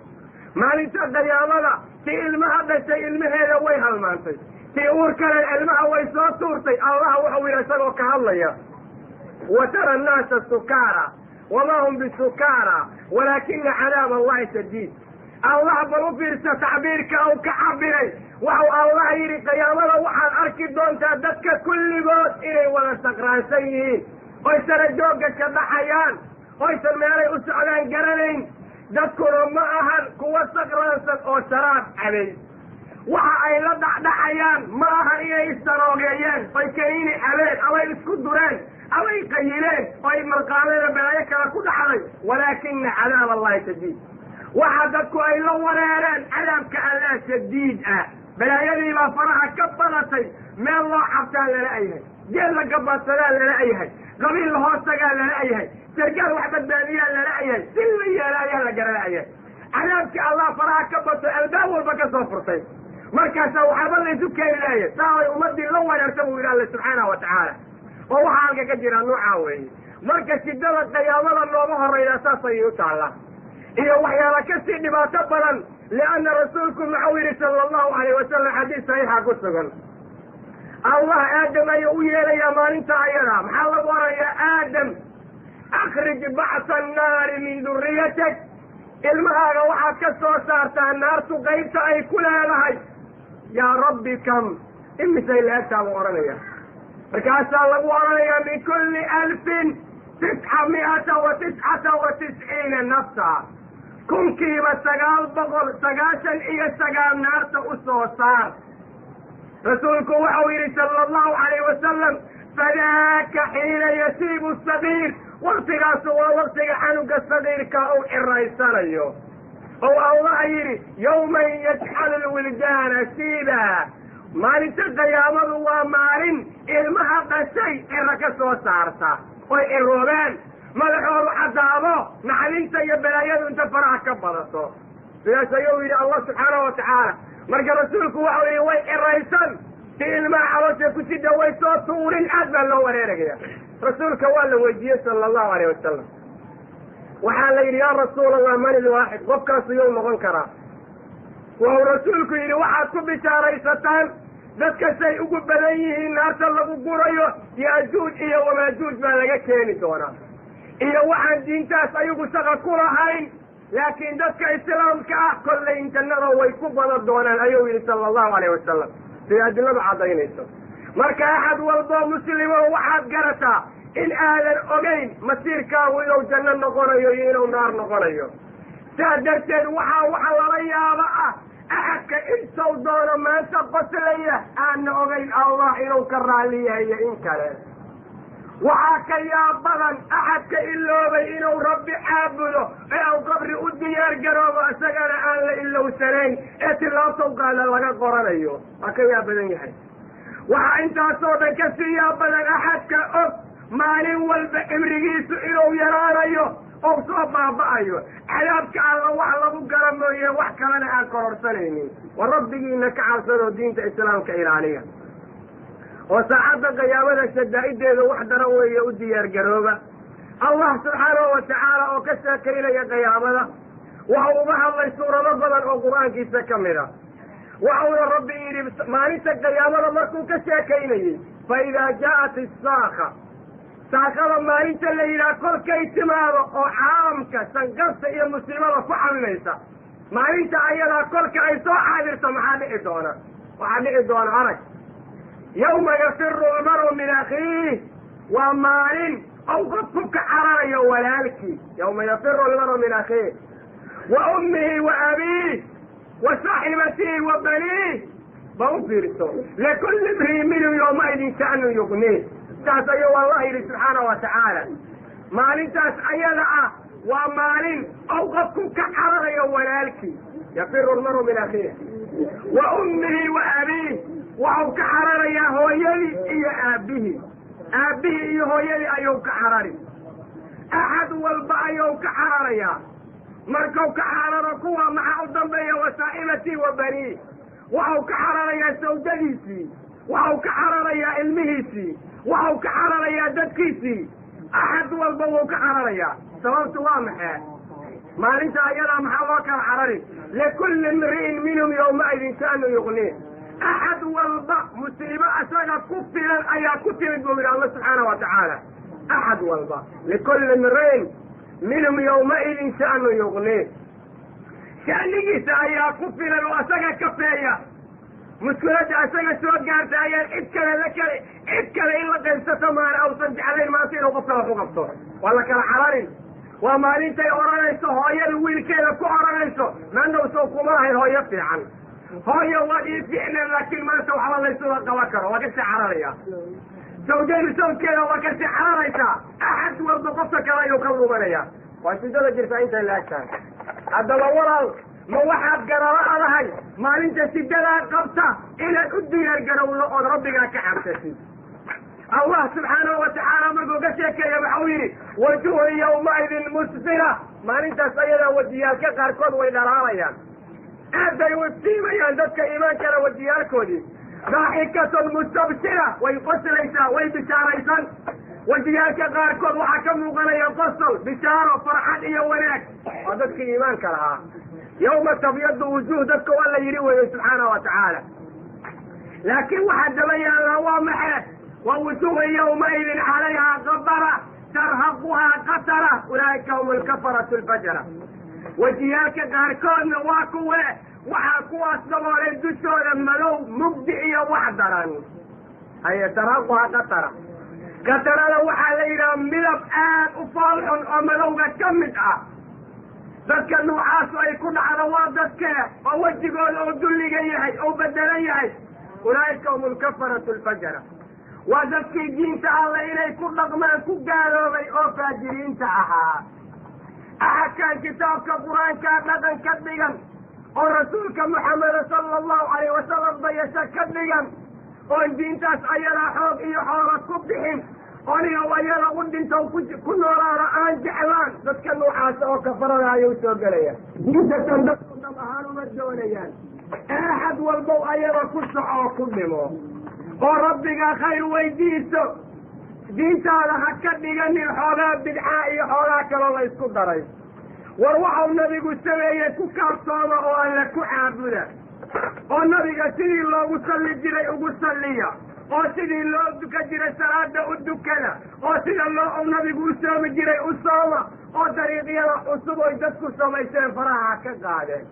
[SPEAKER 3] Maalinta qiyaamada tii ilmaha dhashay ilmaheeda way halmaantay, tii uur kale ilmaha way soo tuurtay. Allah wuxuu yidhi isagoo ka hadlaya: "Wa tara annaasa sukaara wamaa hum bisukaara walaakina cadaab allahi shadiid." Allah bal u fiirsa tacbiirka uu ka cabiray. Waxau Allah yidhi: qiyaamada waxaad arki doontaa dadka kulligood inay wada sakraansan yihiin, oy sarajoogga ka dhaxayaan, oysan meelay u socdaan garanayn. Dadkuna ma ahan kuwa sakraansan oo sharaab cabay. Waxa ay la dhacdhacayaan ma aha inay isdaroogeeyeen oy kaniini cabeen amay isku dureen amay qayileen oo ay marqaameen balaayo kale ku dhacday. Walaakina cadaab allahi shadiid. Waxa dadku ay la wareereen cadaabka Allah shadiid ah. Balaayadiibaa faraha ka badatay. Meel loo cabtaa lala yahay, geel la gabadsadaa lala yahay, qabiil la hoostagaa lala yahay, sargaal wax badbaadiyaa lala yahay, si la yeela ayaa la garanayahay. Cadaabkii Allah faraha ka batay, albaab walba ka soo furtay. Markaasaa waxaaba laysu keeni laaya saabay ummadii la wareerta, buu yidhi Alla subxaana wa tacaala. Oo waxaa halka ka jira nuucaa weeye. Marka shidada qiyaamada nooga horayda saas ayay u taallaa iyo waxyaala kasii dhibaato badan, lianna rasuulku maxau yidhi sala allahu alayh wasalam? Xadiis saxiixa ku sugan. Allah Aadam ayuu u yeelayaa maalinta ayada. Maxaa lagu orayaa Aadam? Akhrij bacsa annaari min durriyatik, ilmahaaga waxaad ka soo saartaa naartu qaybta ay ku leedahay. Yaa rabbi kam, imisay la-egtaa buu odhanaya. Markaasaa lagu odhanayaa min kulli 1999 nafsa, kunkiiba 999 naarta u soo saar. Rasuulku waxau yidhi sala allahu calayh wasalam, fadaaka xiina yasiibu sagiir, waktigaasu waa waktiga xanuga sagiirka uu ciraysanayo. Ou Allah yidhi yawman yajcalu lwildaana siiba, maalinta qiyaamadu waa maalin ilmaha dhashay ciro ka soo saarta oy ciroobaan, madaxoodu caddaado, naxdinta iyo balaayadu inta faraha ka badato. Sidaas ayuu yidhi Allah subxaanahu watacaala. Marka rasuulku waxau yidhi way ciraysan si ilmaha caloosha ku sida way soo tuurin, aad baa loo wareeragaya. Rasuulka waa la weydiiyey sala allahu alayh wasalam, waxaa la yidhi yaa rasuul Allah man ilwaaxid, qofkaasu yow noqon karaa? Wuxuu rasuulku yidhi waxaad ku bishaaraysataan dadka say ugu badan yihiin naarta lagu gurayo, yaajuuj iyo wamaajuuj baa laga keeni doonaa, iyo waxaan diintaas ayagu shaqa ku lahayn, laakiin dadka islaamka ah kollay jannada way ku badan doonaan ayuu yidhi sala allahu alayh wasalam, sida adiladu caddaynayso. Marka axad walboo muslimo waxaad garataa in aadan ogeyn masiirkaagu inuu janno noqonayo iyo inuu naar noqonayo. Saa darteed waxaa waxa lala yaaba ah axadka intou doono maanta qoslaya aana ogeyn Allah inuu ka raalli yahay iyo in kale. Waxaa ka yaab badan axadka iloobay inuu rabbi caabudo ee uu qabri u diyaar garoobo, isagana aan la ilowsanayn ee tilaabtow qaada laga qoranayo, waa ka yaab badan yahay. Waxaa intaasoo dhan kasii yaab badan axadka og maalin walba cimrigiisu inuu yaraanayo oo soo baaba'ayo, cadaabka alla wax lagu gara mooye wax kalena aan kororsanaynin. War rabbigiina ka cabsadoo diinta islaamka ilaaliya, oo saacadda qiyaamada shadaa'ideeda wax daran weeye u diyaar garooba. Allah subxaanahu watacaala oo ka sheekaynaya qiyaamada waxau uga hadlay suurado badan oo qur-aankiisa ka mid a. Waxauna rabbi yidhi maalinta qiyaamada markuu ka sheekaynayey, fa idaa jaa'at isaakha, saakada maalinta la yidhaha kolkay timaado oo caalamka sanqarta iyo musiibada ku xamimaysa, maalinta ayadaa kolka ay soo xaadirto maxaa dhici doona? Waxaa dhici doona arag, yawma yafiru almaru min akhiih, waa maalin ou qofku ka cararayo walaalkii. Yawma yafiru almaru min akhiih wa ummihi wa abiih wa saaxibatihi wa baniih. Ba u fiirso, likulli imri'in minhum yawmaidin sha'nun yugniih. Saas ayuu Allah yidhi subxaanahu wa tacaala. Maalintaas ayada ah waa maalin ou qofku ka cararayo walaalkii, yafiru almaru min akhiih wa ummihi wa abiih, waxau ka cararayaa hooyadii iyo aabbihii, aabbihii iyo hooyadii ayuu ka carari, axad walba ayuu ka cararayaa. Markau ka cararo kuwa maxaa u dambeeya? Wa saaxibatii wa baniih, waxau ka cararayaa sawjadiisii, waxau ka cararayaa ilmihiisii, waxau ka cararayaa dadkiisii, axad walba wuu ka cararayaa. Sababtu waa maxee? Maalinta ayadaa maxaa loo kala carari? Likulli imri'in minhum yawmaidin sha'nu yuqniih, axad walba musiibo asaga ku filan ayaa ku timid buu yidhi alla subxaana wa tacaala. Axad walba likulli imri'in minhum yawmaidin sha'nu yuqniih, sha'nigiisa ayaa ku filan oo asaga kafeeya. Mushkiladda asaga soo gaarta ayaan cid kale la kale cid kale in la qaybsato maana ausan jeclayn maanta inuu qof kale ku qabto, waa la kala cararin. Waa maalintay odhanayso hooyada wiilkeeda ku odhanayso, maanta usow kuma lahayn hooyo fiican, hooyo waad ii fiicneen, laakiin maanta waxba laysula qaban karo, waa kasii cararaya. Sawjadu sawjkeeda waa kasii cararaysaa, axad walba qofka kale ayuu ka lumanaya. Waa sidada jirtaa intay la eg tahay. Haddaba walaal, ma waxaad garaba adahay maalinta sidadaa qabta inaad u diyaar garowdo ood rabbigaa ka cabsatid? Allah subxaanahu watacaala markuu ka sheekeeya waxau yidhi wajuhun yawmaidin musfira, maalintaas ayadaa wajiyaalka qaarkood way dhalaalayaan, aad bay u iftiimayaan dadka iimaankana wajiyaalkoodii. Daaxikatun mustabshira, way qoslaysaa, way bishaaraysan. Wajiyaalka qaarkood waxaa ka muuqanaya qosol, bishaaro, farxad iyo wanaag, waa dadkii iimaanka lahaa. Yawma tabyadu wujuuh, dadka waa la yidhi weeye subxaana wa tacaala, laakiin waxaa daba yaallaa waa maxee? Wa wujuuhun yawmaidin calayhaa qabara, Tarhaquhaa qatara, ulaa'ika hum alkafaratu alfajara. Wejiyaalka qaarkoodna waa kuwe waxaa kuwaas daboolay dushooda madow, mugdi iyo wax daran. Haye, tarhaquhaa qatara. Qatarada waxaa la yidhaha midab aad u foolxun oo madowga ka mid ah. Dadka nuucaasu ay ku dhacdo waa dadkee oo wejigooda uu dulliga yahay oo bedelan yahay? Ulaa'ika hum alkafaratu alfajara. Waa dadkii diinta alle inay ku dhaqmaan ku gaaloobay oo faajiriinta ahaa. Axadkaan kitaabka Qur-aankaa dhaqan ka dhigan oo rasuulka Muxameda sala Allahu calayh wasalam dayasho ka dhigan, oon diintaas ayadaa xoog iyo xoola ku bixin, oniga ayada u dhinto ku noolaada aan jeclaan, dadka nuucaasa oo kafarada ayuu soo gelaya. Diinta tan dadku dhab ahaan uma doonayaan. Axad walbow ayada ku soco oo ku dhimo oo Rabbiga khayr weydiiso. Diintaada ha ka dhiganin xoogaa bidcaa iyo xoogaa kaloo la isku daray. War, waxau nabigu sameeyey ku kaabsooma oo Alle ku caabuda, oo nabiga sidii loogu salli jiray ugu salliya, oo sidii loo dukan jiray salaada u dukada, oo sida loo nabigu u soomi jiray u sooma, oo dariiqyada cusub oy dadku samayseen faraha ha ka qaadeen.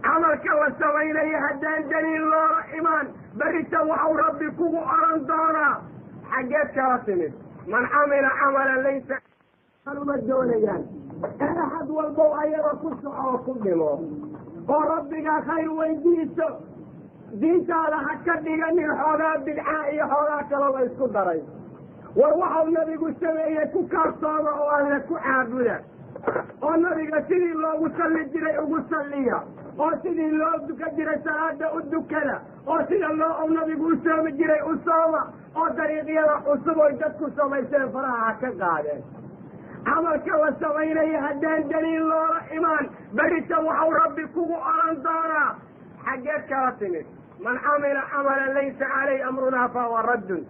[SPEAKER 3] Camalka la samaynayo haddaan daliil loola imaan, berrita waxau Rabbi kugu oran doonaa: "Xaggeed kala timid?" Man camila camalan laysa uma doonayaan. Axad walbow ayada ku soco oo ku dhimo oo Rabbiga khayr weydiiso. Diintaada ha ka dhiganin xoogaa bidcaa iyo xoogaa kaloo la isku daray. War, waxau nabigu sameeyey ku kaabsooma oo Alle ku caabuda, oo nabiga sidii loogu salli jiray ugu salliya, oo sidii loo dukan jiray salaada u dukada, oo sida loo nabigu u soomi jiray u sooma, oo dariiqyada cusub oy dadku samayseen faraha ha ka qaadeen. Camalka la samaynayo haddaan daliil loola imaan, berrita waxau Rabbi kugu oran doonaa: "Xaggeed kala timid?" Man camila camalan laysa caleyh amrunaa fahuwa raddun.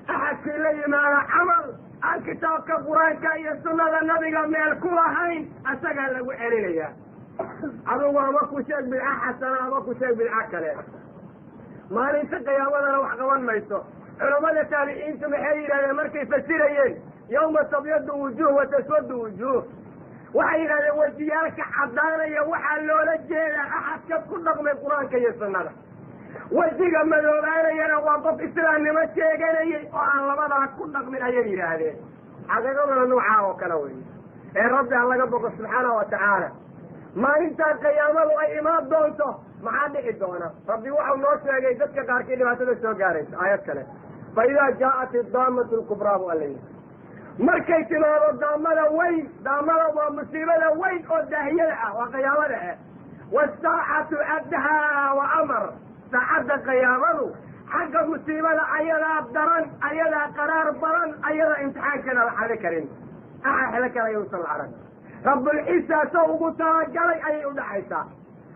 [SPEAKER 3] Axadkii la yimaada camal aan kitaabka Qur-aanka iyo sunnada nabiga meel ku lahayn, asagaa lagu celinayaa. Adugu ama ku sheeg bidca xasana ama ku sheeg bidco kale, maalinta qiyaamadana wax qaban mayso. Culammada taabiciintu maxay yidhahdeen markay fasirayeen "yawma tabyadu wujuuh wa taswadu wujuuh"? Waxay yidhahdeen wejiyaalka caddaanaya waxaa loola jeedaa axadka ku dhaqmay Qur-aanka iyo sunnada. Wejiga madoobaanayana waa qof islaamnimo sheeganayay oo aan labadaa ku dhaqmin, ayay yidhaahdeen. Xaqiiqaduna nuucaa oo kale wey. Ee Rabbi ha laga boqo subxaana wa tacaala. Maalintaa qiyaamadu ay imaan doonto maxaa dhici doona? Rabbi waxau noo sheegay dadka qaarkii dhibaatada soo gaaraysa aayad kale. "Fa idaa jaaat idaamatu lkubraa" bu alla yihi, markay timaado daamada weyn. Daamada waa musiibada weyn oo daahiyada ah, waa qiyaamada ah. "Wasaacatu adhaa wa amar." Saacadda qiyaamadu xagga musiibada ayadaa daran, ayadaa qaraar badan, ayadaa imtixaankana la xali karin. Axad xelo kale uusan la arag, Rabbulciisa soo ugu talagalay ayay u dhacaysaa.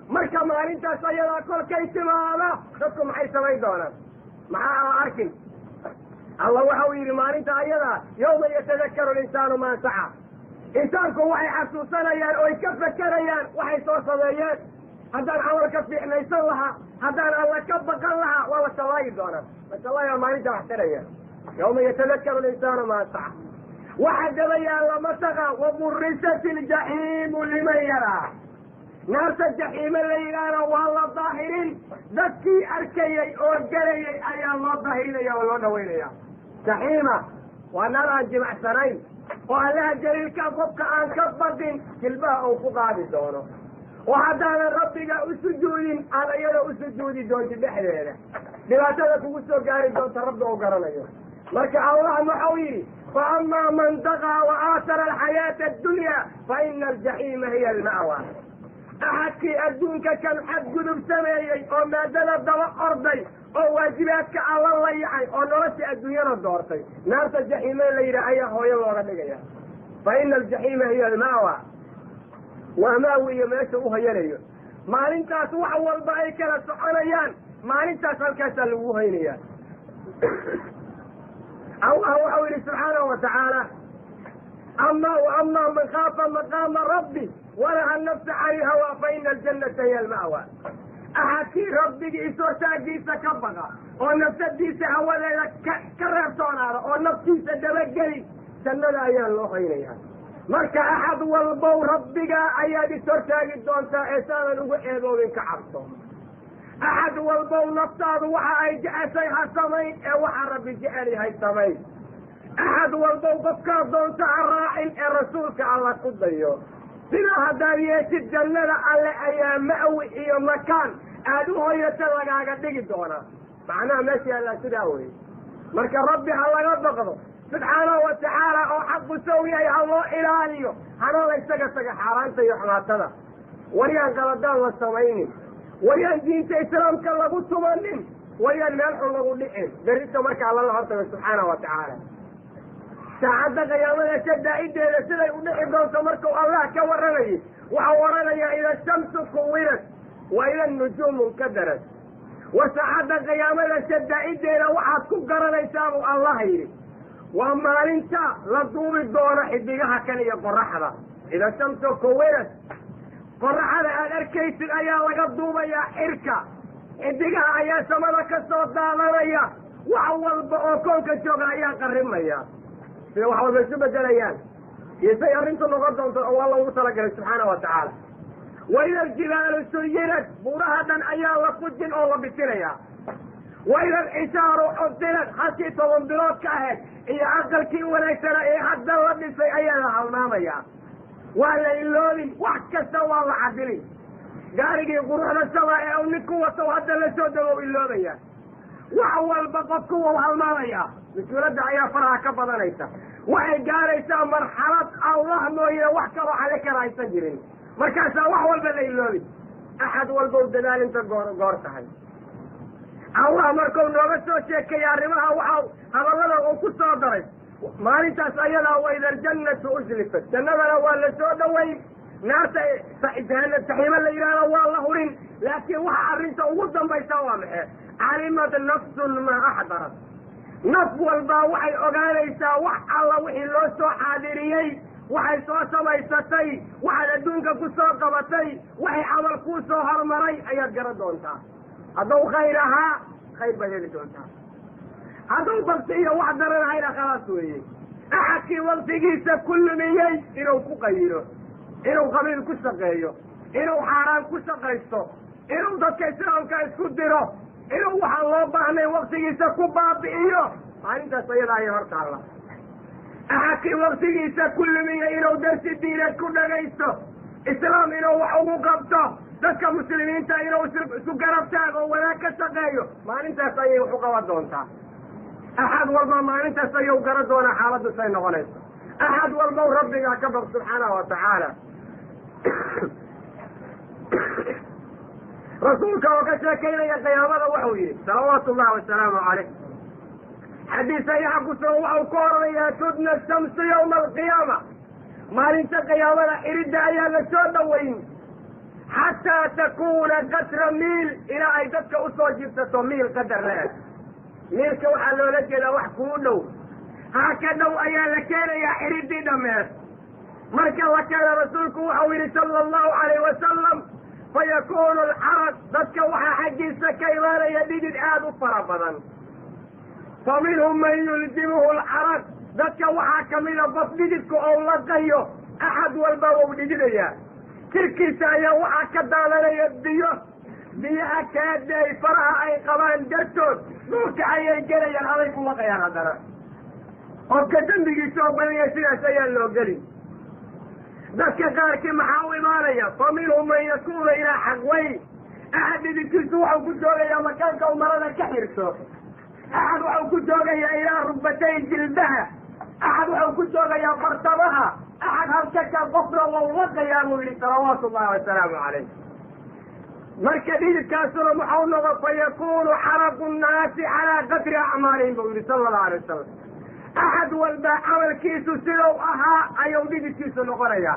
[SPEAKER 3] Marka maalintaas ayadaa kolkay timaado, dadku maxay samayn doonaan? Maxaa ala arkin? Alla waxa uu yidhi maalinta ayadaa: "Yawma yatadakaru linsaanu maa saca." Insaanku waxay xasuusanayaan oy ka fekerayaan waxay soo sameeyeen. Haddaan camal ka fiicnaysan lahaa, haddaan Alla ka baqan lahaa, waa la shalaayi doonaa. La shalaaya maalinta wax taraya. "Yawma yatadakaru linsaanu maa saca." Waxa daba yaalla mataqa: "Waburisat iljaxiimu liman yaraa." Naarta jaxiime la yidhaahda waa la daahirin. Dadkii arkayey oo gelayay ayaa loo daahirinaya oo loo dhawaynaya. Jaxiima waa naar aan jimacsanayn oo Allaha jaliilka qofka aan ka baqin jilbaha uu ku qaadi doono, oo haddaanan Rabbiga u sujuudin aad iyada u sujuudi doonti dhexdeeda. Dhibaatada kugu soo gaari doonta Rabbi uu garanayo. Marka Allah waxau yidhi: "Fa amaa man daqaa wa aatara alxayaata addunya fa ina aljaxiima hiya alma'wa." Axadkii adduunka kan xadgudub sameeyey oo maadada daba orday oo waajibaadka Alla la yacay oo nolosha adduunyada doortay, naarta jaxiime la yidhaah ayaa hooyo looga dhigaya. "Fa ina aljaxiima hiya alma'wa" waa maawi iyo meesha u hoyanayo. Maalintaas wax walba ay kala soconayaan, maalintaas halkaasaa lagu hoynaya. Allah waxau yidhi subxaanahu wa tacaala: "Ama ama man khaafa maqaama rabbi wanaha nafsa cani ilhawa fa ina aljannata hiya alma'wa." Axadkii rabbigii is-hortaagiisa ka baqa oo nafsadiisa hawadeeda ka reebtoonaada oo naftiisa dabageli Jannada ayaa loo haynayaa. Marka axad walbow rabbigaa ayaad ishortaagi doontaa ee saadan ugu eedoobin ka cabso. Axad walbow naftaadu waxa ay jeceshay ha samayn ee waxa Rabbi jecel yahay samayn. Axad walbow qofkaad doonta ha raacin ee rasuulka Alla ku dayo. Sidaa haddaad yeeshid, jannada Alle ayaa ma'wi iyo makaan aada u hoyata lagaaga dhigi doonaa. Macnaha meesha yaallaa sidaa weye. Marka Rabbi ha laga baqdo subxaanahu wa tacaala, oo xaqu sow yahay ha loo ilaaliyo, hana la ysaga taga xaaraanta iyo xumaatada. Waryaan qaladaan la samaynin, waryaan diinta islaamka lagu tumanin, waryaan meel xun lagu dhicin berrito marka Alla la hortago subxaanahu wa tacaala. Saacadda qiyaamada shadaa'ideeda siday u dhici doonto markuu Allah ka warramayay, waxau odhanayaa: "Ida shamsu kuwirad wa ida nujuumu nkadarat." War saacadda qiyaamada shadaa'ideeda waxaad ku garanaysaa, buu Allah yidhi, waa maalinta la duubi doono xidigaha kan iyo qoraxda. Ida shamsu kuwirad, qoraxda aad arkaysid ayaa laga duubayaa xirka, xidigaha ayaa samada ka soo daadanaya, wax walba oo koonka jooga ayaa qarrimaya. Sida wax walba isu bedelayaan iyo say arrintu noqon doonto oo Alla ugu talagalay subxaana wa tacaala. Wa ida aljibaalu suyirat, buuraha dhan ayaa la fujin oo la bitinaya. Wa ida alcishaaru cudilat, halkii 10 bilood ka ahayd iyo aqalkii wanaagsanaa ee hadda la dhisay ayaa la halmaamaya, waa la iloobin, wax kasta waa la cadilin. Gaarigii quruxda sama ee uu ninku wato hadda la soo dagow iloobaya. Wax walba qofku wau halmaamaya, mas-uuladda ayaa faraha ka badanaysa. Waxay gaaraysaa marxalad Allah mooye wax kaloo xali kara aysan jirin, markaasaa wax walba la iloobin. Axad walbow dadaal inta goor goor tahay. Allah markuu nooga soo sheekeeyey arrimaha, waxa hadallada uu ku soo daray maalintaas ayadaa: "Waida aljannatu uslifat." Jannadana waa la soo dhoweyn, naarta jaxiimo la yidhahdo waa la hurin. Laakiin waxa arrinta ugu dambaysa waa maxee? "Calimad nafsun maa axdarat." Naf walbaa waxay ogaanaysaa wax alla wixii loo soo xaadiriyey, waxay soo samaysatay, waxaad adduunka ku soo qabatay, waxay camal kuu soo hormaray ayaad garan doontaa. Hadduu khayr ahaa, khayr baad heli doontaa. Hadduu bakti iyo wax daran ahayna, khalaas weeye. Axadkii waktigiisa ku lumiyey inuu ku qayiro, inuu qabiil ku shaqeeyo, inuu xaaraan ku shaqaysto, inuu dadka islaamka isku diro, inuu waxaan loo baahnay waktigiisa ku baabi'iyo, maalintaas ayada ayay hor taalla. Axadkii waktigiisa ku lumiyey inuu darsi diineed ku dhagaysto, islaam inuu wax ugu qabto, dadka muslimiinta inuu isu garab taago, wanaag ka shaqeeyo, maalintaas ayay wax u qaban doontaa. Axad walba maalintaas ayuu garan doonaa xaaladdu say noqonayso. Axad walbow rabbigaa ka baq subxaanahu wa tacaala. Rasuulka oo ka sheekaynaya qiyaamada wuxuu yidhi salawaatu ullahi wasalaamu caleyh, xadiis saxiixa ku sugan, waxau ku oranayaa: "Tudna shamsu yawma alqiyaama." Maalinta qiyaamada xiridda ayaa la soo dhoweyn, "xataa takuuna qadra miil," ilaa ay dadka usoo jirsato miil qadar la-eg. Miilka waxaa loola jeedaa wax kuu dhow, ha ka dhow ayaa la keenayaa xiriddii dhammeed. Marka la keena, rasuulku waxau yidhi sala allahu calayh wasalam: "Fayakunu alxaraq." Dadka waxaa xaggiisa ka imaanaya dhidid aada u fara badan. "Fa minhum man yuljimuhu alxaraq." Dadka waxaa kamida qof dhididka ou laqayo. Axad walba wau dhididayaa, jirkiisa ayaa waxaa ka daadanaya biyo. Biyaha kaada ay faraha ay qabaan dartood dhulka ayay gelayaan, aday ku laqayaan. Haddana qofka dembigiisa oo badanya sidaas ayaa loo geli. Dadka qaarkii maxaa u imaanaya? "Fa minhum man yakuunu ilaa xaqweyn." Axad dhididkiisu waxau ku joogayaa makaanka u marada ka xirto, axad waxau ku joogayaa ilaa rugbatay, jilbaha, axad waxau ku joogayaa bartamaha, axad halka ka qofna wau laqayaa, buu yihi salawaatu ullahi wasalaamu calayh. Marka dhididkaasuna muxau noqo? "Fa yakunu xaraqu nnaasi calaa qadri acmaalihim," buu yihi sala allahu alay wasalam. Axad walba camalkiisu sidau ahaa ayuu dhididkiisu noqonayaa.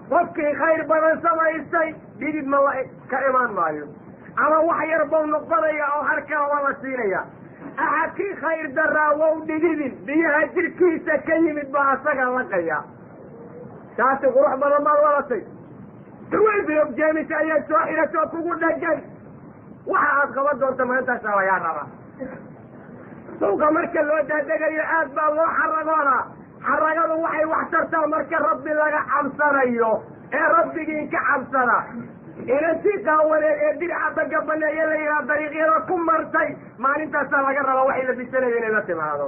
[SPEAKER 3] Qofkii khayr badan samaystay dhidid ma la ka imaan maayo, ama wax yar bau noqonaya oo har kala waa la siinaya. Axadkii khayr daraa wow dhididin, biyaha jirkiisa ka yimid baa asaga laqaya. Taasi qurux badan baad wadatay, surweel bilog jeemis ayaad soo xidhatoo kugu dhagan. Waxa aad qaban doonta maantaasaa lagaa rabaa. Suuqa marka loo daadegayo aad baa loo xaragoodaa. Xaragadu waxay wax tartaa marka Rabbi laga cabsanayo ee Rabbigiin ka cabsada. Inantii qaawaneed ee dirca dagabaneeye la yidhaha dariiqyada ku martay, maalintaasaa laga rabaa waxay labisanaya inay la timaado.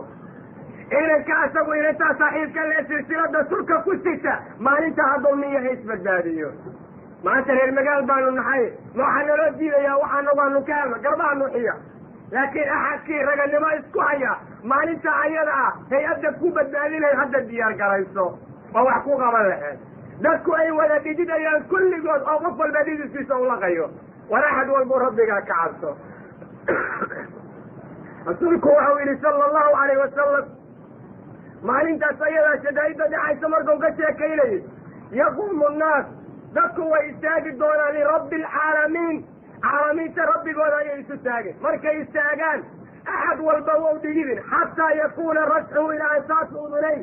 [SPEAKER 3] Inanka asagu inantaa saaxiibka lee silsilada surka ku sita, maalinta hadduu nin yahay isbadbaadiyo. Maanta reer magaal baanu naxay, ma waxaa naloo diidayaa waxaana waanu ka helno garbaha nuuxiya. Laakiin axadkii raganimo isku haya maalinta ayada ah hay-adda ku badbaadinayd hadda diyaar garayso oo wax ku qaban laheed. Dadku ay wada dhididayaan kulligood oo qof walba dhididkiisa ulaqayo. War axad walbuu Rabbigaa ka cabso. Rasuulku waxau yidhi sala allahu alayh wasalam, maalintaas ayadaa shadaa'idda dhacaysa markau ka sheekaynayay, yaquumu nnaas, dadku way istaagi doonaan lirabbi alcaalamiin, caalamiinta Rabbigooda ayay isu taageen. Markay istaagaan axad walba wau dhididin, xataa yakuuna rasxuhu ilaa ansaasi udunayn,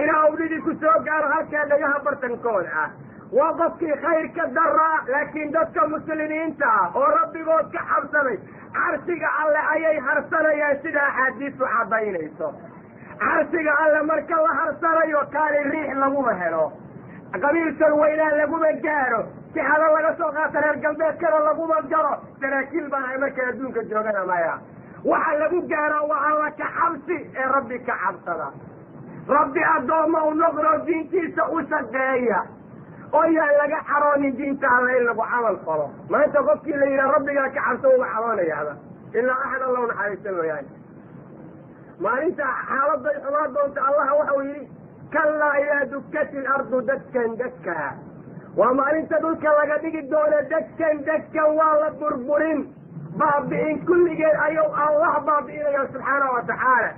[SPEAKER 3] ilaa uu dhididku soo gaaro halkaa dhagaha bartankooda ah. Waa qofkii khayrka daraa. Laakiin dadka muslimiinta ah oo Rabbigood ka cabsaday carshiga Alle ayay harsanayaan, sida axaadiistu caddaynayso. Carshiga Alle marka la harsanayo kaali riix laguma helo, qabiilkan weynaa laguma gaaro, sixado laga soo qaata reer galbeedkana laguma garo, saraakiil baan ay markay adduunka joogana maya. Waxa lagu gaaraa waa Alla ka cabsi ee Rabbi ka cabsada. Rabbi addoomma u noqdo, diintiisa u shaqeeya, oo yaan laga xaroonin diinta Alla in lagu camal falo. Maanta qofkii la yidhaha Rabbigaa ka cabso uga xaroonayaaba, ilaa axad Alla u naxariista mooyaane. Maalinta xaaladay xumaan doonta, Allaha waxau yidhi, kallaa idaa dukkat ilardu dakkan dakkaa. Waa maalinta dhulka laga dhigi doono dakkan dakkan, waa la burburin, baabi'in kulligeed ayuu Allah baabi'inaya subxaana wa tacaala.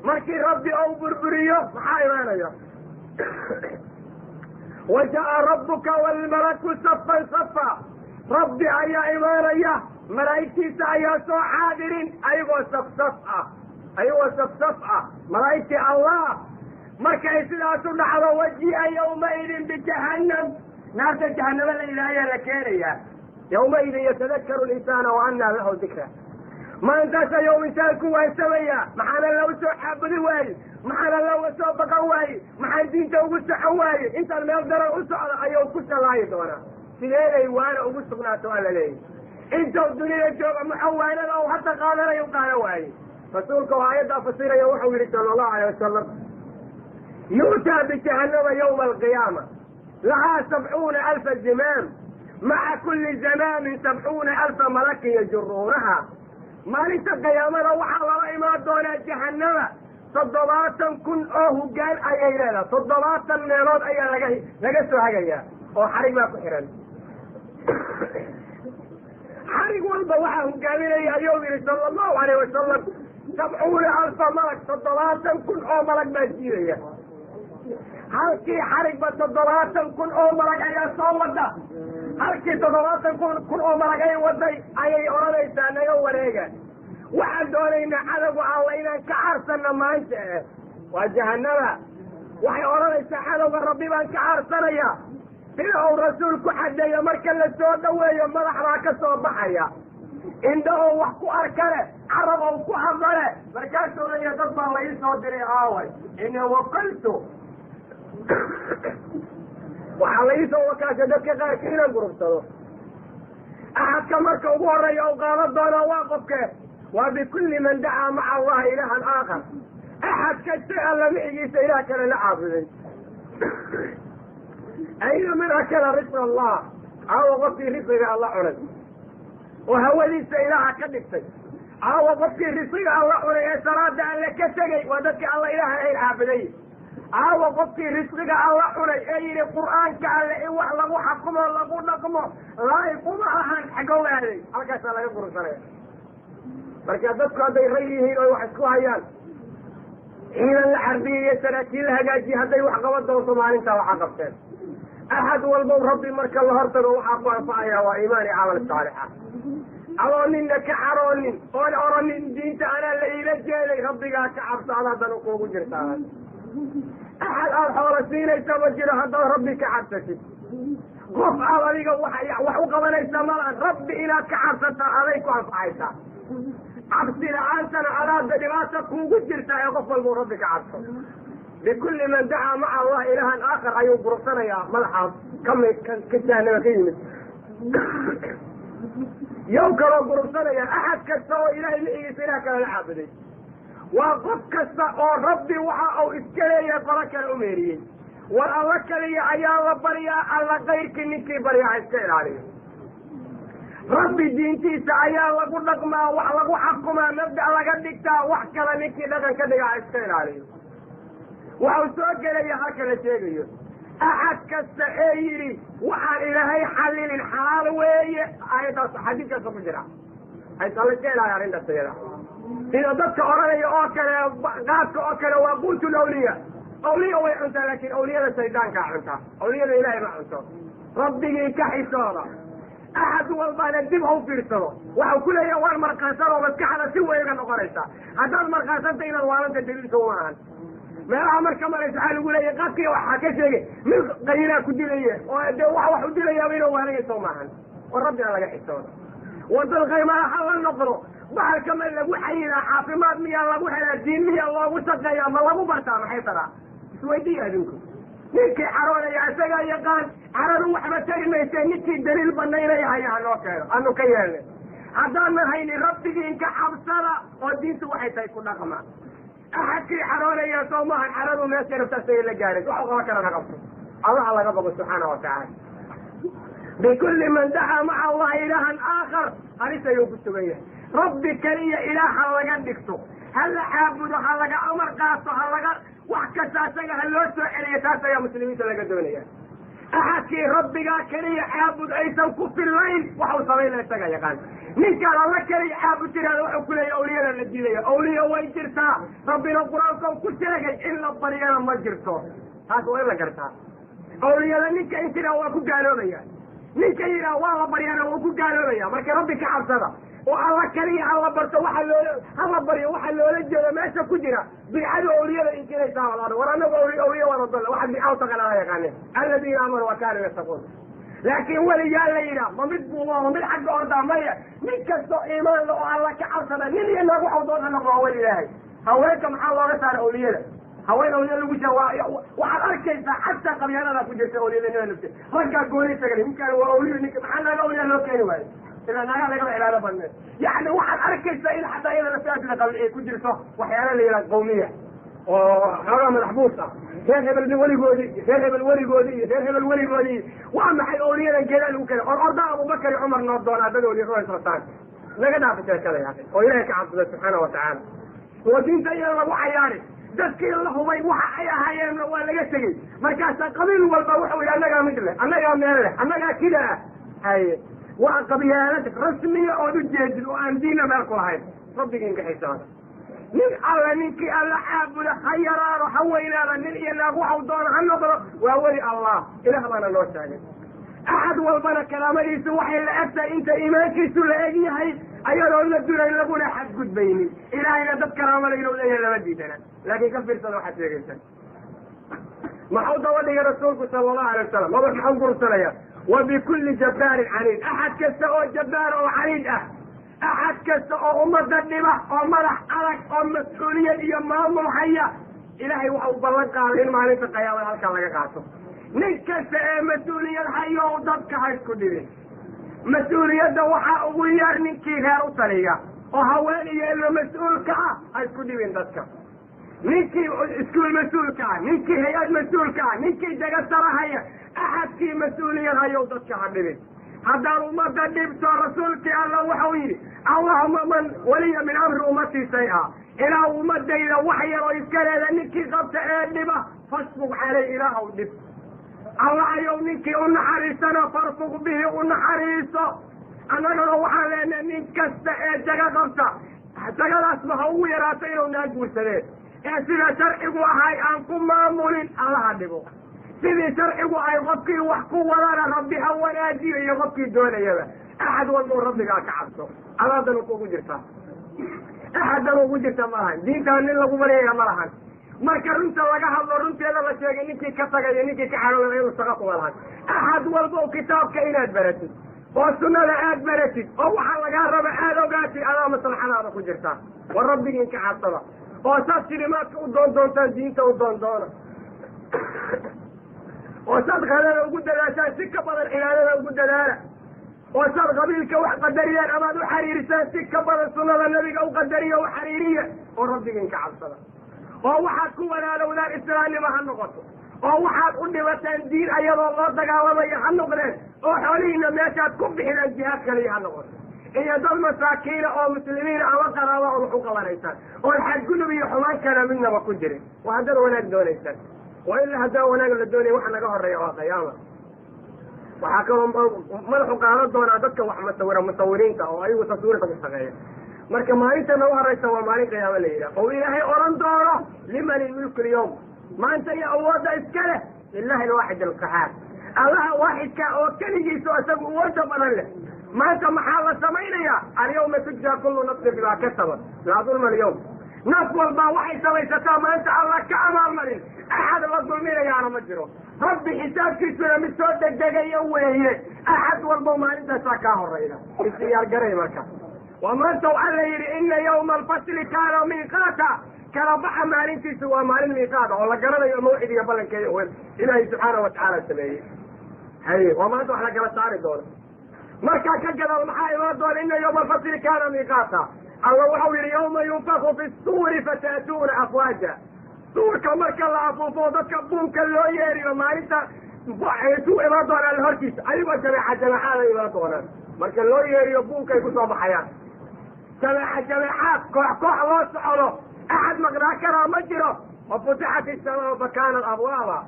[SPEAKER 3] Markii Rabbi ou burburiyo maxaa imaanaya? Wa ja'a rabbuka waalmalaku safan safa. Rabbi ayaa imaanaya, malaa'igtiisa ayaa soo xaadirin ayagoo safsaf ah, ayagoo safsaf ah, malaa'igtii Allah. Markay sidaas u dhacdo, waji'a yawmaidin bijahannam, naarta jahanamo la yidhaha ayaa la keenayaa. Yawmaidin yatadakaru linsaana wa annaa lahu dikra. Maalintaas ayuu insaanku waansamaya: maxaana la usoo xaabudi waaye? Maxaana looga soo baqan waaye? Maxaan diinta ugu socon waaye? Intaan meel daran u socda ayuu ku shalaayi doonaa. Sideeday waana ugu sugnaato alla leeyahy intuu dunida jooga muxawaanada ou hadda qaadanayo u qaadan waaye? Rasuulka oo aayaddaa fasiraya wuxuu yihi sala allahu alayh wasalam, yu'taa bijahannama yawma alqiyaama, lahaa 70,000 zimaam, maca kulli zamaamin 70,000 malakin yajuruunaha. Maalinta qiyaamada waxaa lala imaan doonaa jahanama, 70,000 oo hugaan ayay leedahay. 70 meelood ayaa laga soo hagayaa oo xarig baa ku xihan. Xarig walba waxaa hogaaminaya ayuu yihi sala allahu alayh wasalam 70,000 malag. 70,000 oo malag baa jiidaya halkii xarigba. 70,000 oo malag ayaa soo wada. Halkii 70,000 oo malag ay waday ayay odhanaysaa, naga wareega, waxaan doonaynaa cadowga Alla inaan ka caarsanno maanta. Eh, waa jahanaba. Waxay odhanaysaa, cadowga Rabbi baan ka caarsanaya. Sida uu rasuulku xadeeyo, marka la soo dhoweeyo madax baa ka soo baxaya, indhahoo wax ku arka leh, carab ou ku hadla leh. Markaasuu leeya, dad baa la ii soo diray, aaway? Ini wakaltu, waxaa la iisoo wakaashay dadka qaarkii inaan gurubsado. Axadka marka ugu horreeya u qaadan doonaa waa qofke? Waa bikulli man dacaa maca allahi ilaahan aakhar, axad kasta Alla micigiisa ilaah kale la caabuday. Ayna man akala risqa Allah? Caawa qofkii risqiga Alla cunay oo hawadiisa ilaaha ka dhigtay? Caawa qofkii risqiga Alla cunay ee salaada Alle ka tegey? Waa dadka Alla ilaaha ayn caabuday. Caawa qofkii risqiga Alla cunay ee yidhi Qur'aanka Alle in wax lagu xakumo lagu dhaqmo laa'iq uma ahan, xagow aaday? Halkaasaa laga gursanaya. Marka dadku hadday rag yihiin oy wax isku hayaan, ciidan la xarbiyey iyo saraakiil la hagaajiye hadday wax qaban doonto, maalintaa waxaa qabteen. Axad walbow Rabbi marka la hortago waxaa ku anfacaya waa iimaan iyo camal saalixa. Adoo ninna ka caroonin oon oranin diinta anaa la iila jeeday, Rabbigaa ka cabso, ad haddana kuugu jirtaa. Axad aada xoola siinaysa ma jiro haddaad Rabbi ka cabsatid. Qof aad adiga wax u qabanaysa malaan. Rabbi inaad ka cabsataa aday ku anfacaysaa, cabsi la-aantana adaada dhibaata kuugu jirtaa. Ee qof walbau Rabbi ka cabso. Bikulli man dacaa maca Allah ilaahan aakhar ayuu burursanayaa madaxaas ka jahanama ka yimid. Yow kaloo gurubsanaya axad kasta oo ilaahay micigiisa ilaah kale la caabuday. Waa qof kasta oo rabbi waxa uu iska leeyahay qolo kale u meeriyey. War alla kaliya ayaa la baryaa, alla kayrkii ninkii baryaa ha iska ilaaliyo. Rabbi diintiisa ayaa lagu dhaqmaa, wax lagu xakumaa, mabda' laga dhigtaa, wax kale ninkii dhaqan ka dhigaa ha iska ilaaliyo. Waxau soo gelaya halka la sheegayo axad kasta ee yidhi waxaan ilaahay xalilin xalaal weeye, aayaddaas xadiidkaasa ku jira. Haysa la iska ilaaliya arrintaas iyada. Sida dadka odhanaya oo kale, qaadka oo kale waa quutul awliya. Awliya way cuntaa, laakiin awliyada shaydaankaa cuntaa, awliyada ilaahay ma cunto. Rabbigii ka xisooda. Axad walbaana dib ha u fiirsado. Waxau ku leeyahay waan markaansan oo maskaxda si weyn uga noqonaysa. Haddaad markaansanta inaad waalanta daliilka uma ahan. Meelaha marka maraysa waxaa lagu leeyahay qaadkiga waxaa ka sheegay mid qayinaa ku dilaya oo dee wax u dilayaaba inuu waalanayso maahan. War rabbina laga xisooda. War dad qaymaha ha la noqdo. Bahalka ma lagu xayilaa? Caafimaad miyaa lagu helaa? Diin miyaa loogu shaqeeyaa? Ma lagu bartaa? Maxay taraa? Isweydiiya adinku. Ninkii caroonaya isagaa yaqaan, caradu waxba tari mayse. Ninkii daliil banaynaya haya hanoo keeno, anu ka yeelnay. Haddaanan haynin, rabbigiin ka cabsada oo diintu waxay tahay ku dhaqma. Axadkii caroonaya soo maahan caradu meeshay rabta asagay la gaaray, wax u qaban karana qabto. Allaha laga bogo subxaana wa tacaala. Bikulli man dacaa maca allahi ilaahan aakhar halis ayuu ku sugan yahay. Rabbi keliya ilaaha laga dhigto, ha la caabudo, ha laga amar qaato, ha laga wax kasta asaga ha loo soo celiyo. Taas ayaa muslimiinta laga doonaya. Axadkii rabbigaa keliya caabud aysan ku fillayn, waxau samaynaya isaga yaqaan. Ninkaan alla keliya caabud tiraada wuxuu ku leeyahy awliyada la diidaya. Awliya way jirtaa, rabbina qur-aanka ku sheegay, in la baryana ma jirto. Taas waa in la gartaa. Awliyada ninka intiraa waa ku gaaloobaya, ninka yidhaha waa la baryana waa ku gaaloobaya. Marka rabbi ka cabsada oo alla keliya hala barto, waxa loola hala baryo waxa loola jeedo meesha ku jira. Bidcadu awliyada inkiraysaa walaal. War anagu awliya waan odolla, waxa bidca utaqanaa yaqaanin aladiina aamanuu wa kaanuu yattaquun. Laakiin weligaa la yidhaah ma mid buuba, ma mid xagga ordaa? Maya, nin kastoo iimaan la oo alla ka cabsada, nin iyo naag waxau doon ha noqdo, waa weli ilaahay. Haweenka maxaa looga saara awliyada? Haween awliya lagu jira waxaad arkaysaa xataa qabyaanada ku jirta awliyadanimada lafte. Raggaa gooni isaga, ninkaan waa awliyo, ninka maxaa naaga awliya loo keeni waayo? Ilaa naagaa lagaba cibaado badneed. Yacni waxaad arkaysaa in xataa iyada laftaasida qabil ay ku jirto, waxyaala la yidhaha qawmiya oo xoogaa madax buus ah, reer hebel weligoodii, reer hebel weligoodii iyo reer hebel weligoodii. Waa maxay awliyadan geedaa lagu keenay? Or orda Abubakar iyo Cumar noo doonaa dad awliya ruhaysrataan. Naga dhaafa sheekada yaaqi oo ilaahay ka cabsada subxaana wa tacaala. Oo diinta iyada lagu cayaari, dadkii la hubay waxa ay ahaayeenna waa laga tegey. Markaasaa qabiil walba wuxuu yidhi annagaa mid leh, annagaa meel leh, annagaa kida ah. Haye, waa qabyaalad rasmiya ood u jeedid oo aan diinna meel ku lahayn. Rabbigiin ka xisaaba. Nin alla ninkii alla caabuda, ha yaraado ha weynaada, nin iyo naag waxau doona ha noqdo, waa weli Allah. Ilaah baana noo sheegay. Axad walbana karaamadiisu waxay la eg tahay inta iimaankiisu la eg yahay, ayadoon la durayn laguna xadgudbaynin. Ilaahayna dad karaamada inuu leeyahay lama diidana, laakiin ka fiirsada waxaad sheegaysaa. Maxuu daba dhigay rasuulku sala allahu alay wasalam? Maba maxuu gursanaya? Wa bikulli jabbaarin caniid. Axad kasta oo jabbaar oo caniid ah, axad kasta oo ummadda dhiba oo madax adag oo mas-uuliyad iyo maamul haya, ilaahay waxa uu ballan qaaday in maalinta qiyaamada halkaa laga qaato. Nin kasta ee mas-uuliyad hayo, dadka ha isku dhibin. Mas-uuliyadda waxaa ugu yar ninkii reer u taliya oo haween iyo ilmo mas-uulka ah, ha isku dhibin dadka. Ninkii iskuul mas-uulka ah, ninkii hay-ad mas-uulka ah, ninkii jagasarahaya, axadkii mas-uuliyad hayow, dadka ha dhibin. Haddaad ummadda dhibto, rasuulkii alla waxau yidhi: "Allahuma man waliya min amri ummatii shay-a", ilaa ummadayda wax yar oo iska leeda ninkii qabta ee dhiba, fasfuq caley, ilaahow dhib. Alla ayow, ninkii u naxariisana farfuq bihi, u naxariiso. Annagana waxaan leenahay nin kasta ee jago qabta, jagadaasma ha ugu yaraato inuu naa guursadeen, ee sida sharcigu ahay aan ku maamulin, allaha dhibo. Sidii sharcigu ay qofkii wax ku wadana, rabbi ha wanaajiyo iyo qofkii doonayaba. Axad walba rabbigaa ka cabso. Adaadana kugu jirtaa, axadan ugu jirta ma lahan. Diintaan nin lagu baryaya ma lahan. Marka runta laga hadlo, runteeda la sheegay, ninkii ka tagayo, ninkii ka xaroolay, iyadu shaqa kuma lahan. Axad walba kitaabka inaad baratid oo sunnada aad baratid oo waxa lagaa raba aada ogaatid, adaa maslaxadaada ku jirtaa. War rabbigiin ka cabsada. Oo saad shilimaadka u doondoontaan diinta u doondoona, oo saad qadada ugu dadaashaan si ka badan cibaadada ugu dadaala, oo saad qabiilka wax qadariyaan amaad u xariirisaan si ka badan sunnada nabiga u qadariya u xariiriya, oo rabbigiin ka cabsada, oo waxaad ku walaalowdaan islaamnimo ha noqoto, oo waxaad u dhibataan diin ayadoo loo dagaalamayo ha noqdeen, oo xoolihiina meeshaad ku bixidaan jihaad kaliya ha noqoto, iyo dad masaakiina oo muslimiina ama qaraaba ood wax u qabanaysaan oon xadgudub iyo xumaan kala midnaba ku jirin. Waa haddaad wanaag doonaysaan, waa ilaa haddaan wanaag la doonaya waxa naga horeeya waa qiyaama. Waxaa kaloo madaxu qaadan doonaa dadka wax musawira, musawiriinta oo ayagu taswiirka ku shaqeeya. Marka maalinta nagu horeysa waa maalin qiyaamo la yidhaha, oo ilaahay oran doono liman ilmulku lyawm, maanta iyo awoodda iska leh lilahi alwaaxid alqahaar, allaha waaxidka oo keligiisa isagu awoodda badan leh. Maanta maxaa la samaynayaa? Alyawma tujzaa kullu nafsin bimaa kasabat laa dulma alyawm. Naf walbaa waxay samaysataa maanta alla ka abaalmarin, axad la dulminayaana ma jiro. Rabbi xisaabkiisuna mid soo degdegayo weeye, axad walbo maalintaasaa kaa horeyda isdiyaar garay. Marka waa maanta alla yidhi ina yawma alfasli kaana miiqaata, kala baxa maalintiisu waa maalin miiqaada oo la garanayo mawcid iyo ballankeeda wel ilaahay subxaana watacaala sameeyey. Haye, waa maanta wax la kala saari doono. Markaa ka gadaal maxaa imaan doona? Ina yawma alfasli kaana miiqaata. Alla waxau yidhi yawma yunfaku fi suuri fata'tuuna afwaaja. Suurka marka la afuufo dadka buunka loo yeeriyo maalinta suu imaan doonaan alla hortiisa, ayagoo jameeca jameexaada imaan doonaan. Marka loo yeeriyo buunkay kusoo baxayaan jameeca jameexaad, koox koox loo socdo, axad maqnaa karaa ma jiro. Wa futixat isamaa fa kaanat abwaaba,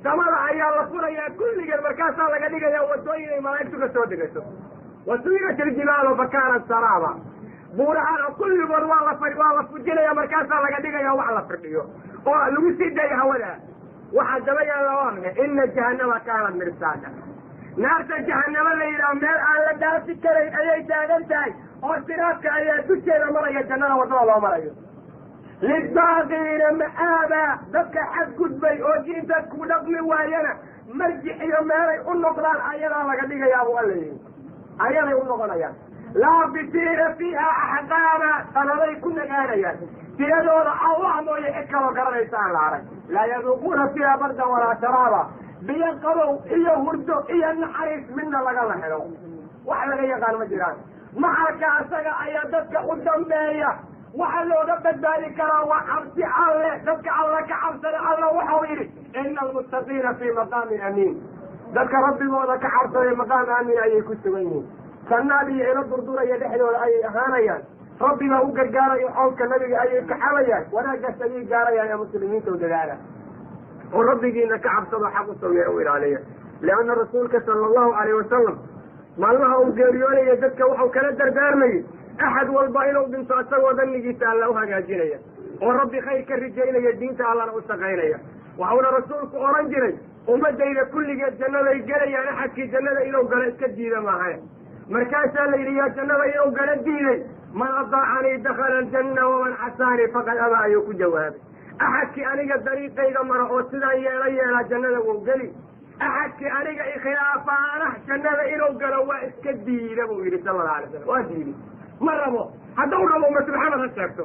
[SPEAKER 3] samada ayaa la furayaa kulligeed, markaasaa laga dhigayaa wadooyin ay malaa'igtu ka soo degayso. Wa suyirat iljibaalu fa kaanat saraaba, buurahana kulligood waa la fujinaya, markaasaa laga dhigaya wax la firdhiyo oo lagu sii daayo hawada. Waxaa daba yaalla waa maxay? Ina jahanama kaanat mirsaada, naarta jahanamo la yidhaha meel aan la dhaafi karayn ayay taagan tahay, oo siraadka ayaa dusheeda maraya jannada waddada loo marayo. Lidaaqiina ma'aaba, dadka xadgudbay oo diinta ku dhaqmi waayana marjic iyo meelay u noqdaan ayadaa laga dhigayaa buu alla yidhi, ayaday u noqonayaan. Laabisiina fiiha axqaaba, sanaday ku nagaanayaan, tiradooda allah mooye cid kaloo garanaysa aan la arag. Laa yaduuquuna fiiha bardan walaa sharaaba, biyo qabow iyo hurdo iyo naxariis midna lagala helo, wax laga yaqaan ma jiraan. Maxalka asaga ayaa dadka u dambeeya, waxa looga badbaadi karaa waa cabsi alle. Dadka alla ka cabsada alla waxau yidhi ina almuttaqiina fii maqaamin amiin, dadka rabbigooda ka cabsaday maqaam aamin ayay ku sugan yihiin. Jannaad iyo ilo durduraya dhexdooda ayay ahaanayaan, rabbibaa u gargaarayo, xowlka nabiga ayay kaxabayaan, wanaaggaas ayay gaarayaan ee muslimiinta u dadaala oo rabbigiina ka cabsado, xaq u sawiya u ilaaliya. Lianna rasuulka sala allahu alayh wasalam maalmaha uu geeriyoonaya dadka wuxuu kala dardaarmayey axad walba inuu dhinto isagoo danigiisa alla u hagaajinaya oo rabbi khayr ka rijaynaya, diinta allana u shaqaynaya. Waxuuna rasuulku oran jiray ummadayda kulligeed jannaday gelayaan, axadkii jannada inuu galo iska diida maahayn. Markaasaa la yidhi yaa jannada inuu galo diiday? Man adaacanii dakhala aljanna waman casaanii faqad abaa ayuu ku jawaabay. Axadkii aniga dariiqayga mara oo sidaan yeelo yeelaa jannada wuu geli, axadkii aniga ikhilaafaana jannada inuu galo waa iska diida buu yidhi sala alla alay slam. Waa diiday, ma rabo, haddau rabo ummatu maxamed ha sheegto.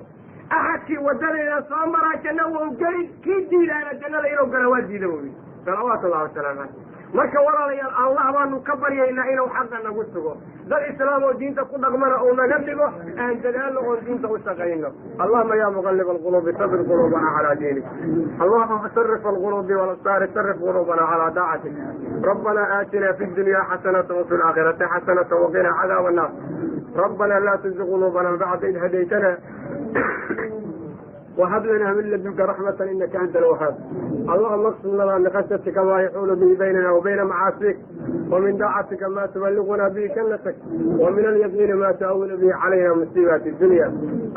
[SPEAKER 3] Axadkii wadadayda soo maraa janna wuu geli, kii diidaana jannada inuu galo waa diida buu yidhi salawaatu ullahi wasalaamu caleyh. Marka walaalayaal, allah baanu ka baryaynaa inuu xaqa nagu sugo, dad islaam oo diinta ku dhaqmana uu naga dhigo, aan dadaalno oon diinta u shaqayno. Allahuma ya muqalib alquluubi sabir quluubana calaa diinik, allahuma sarif alquluubi walabsaari sarif quluubana calaa daacatik. Rabbana aatina fi dunya xasanata wafi laakhirati xasanata waqina cadaab annaar. Rabbana laa tuzig quluubana bacda id hadaytana وhب لنا من لدنka رحمة إنka أنت الوهاaب. اللهma اqسم لنا من khشhيتka ma yxuل bه بynna وبyna معاaصيk، ومن dاacتika ma تبلغna bه جنتك، ومن اليقين ma تأول bه عlyna مصيبات الدنيا.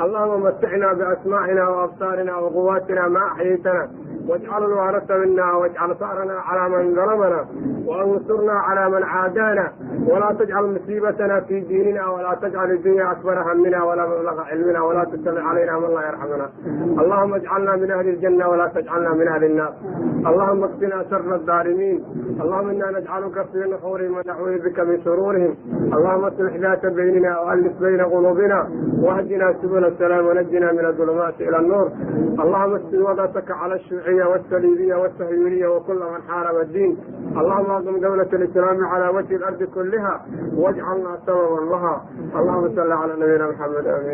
[SPEAKER 3] اللهma متعna بأسماعنا وأبصاaرنا وقواتنا ma أحyayتنا، واجعل الوارث منا، واجعل ثأرنا على من ظلمنا، وانصرنا على من عادانا، ولا تجعل مصيبتنا في ديننا، ولا تجعل الدنيا أكبر همنا ولا مبلغ علمنا، ولا تسلط علينا من لا يرحمنا. اللهم اجعلنا من أهل الجنة ولا تجعلنا من أهل النار. اللهم اكفنا شر الظالمين. اللهم إنا نجعلك في نحورهم ونعوذ بك من شرورهم. اللهم اصلح ذات بيننا وألف بين قلوبنا، واهدنا سبل السلام، ونجنا من الظلمات إلى النور. اللهم اسد وضعتك على الشيوعية والصليبية والصهيونية وكل من حارب الدين. اللهم اعظم دولة الإسلام على وجه الأرض كلها، واجعلنا سببا لها. اللهم صل على نبينا محمد، آمين.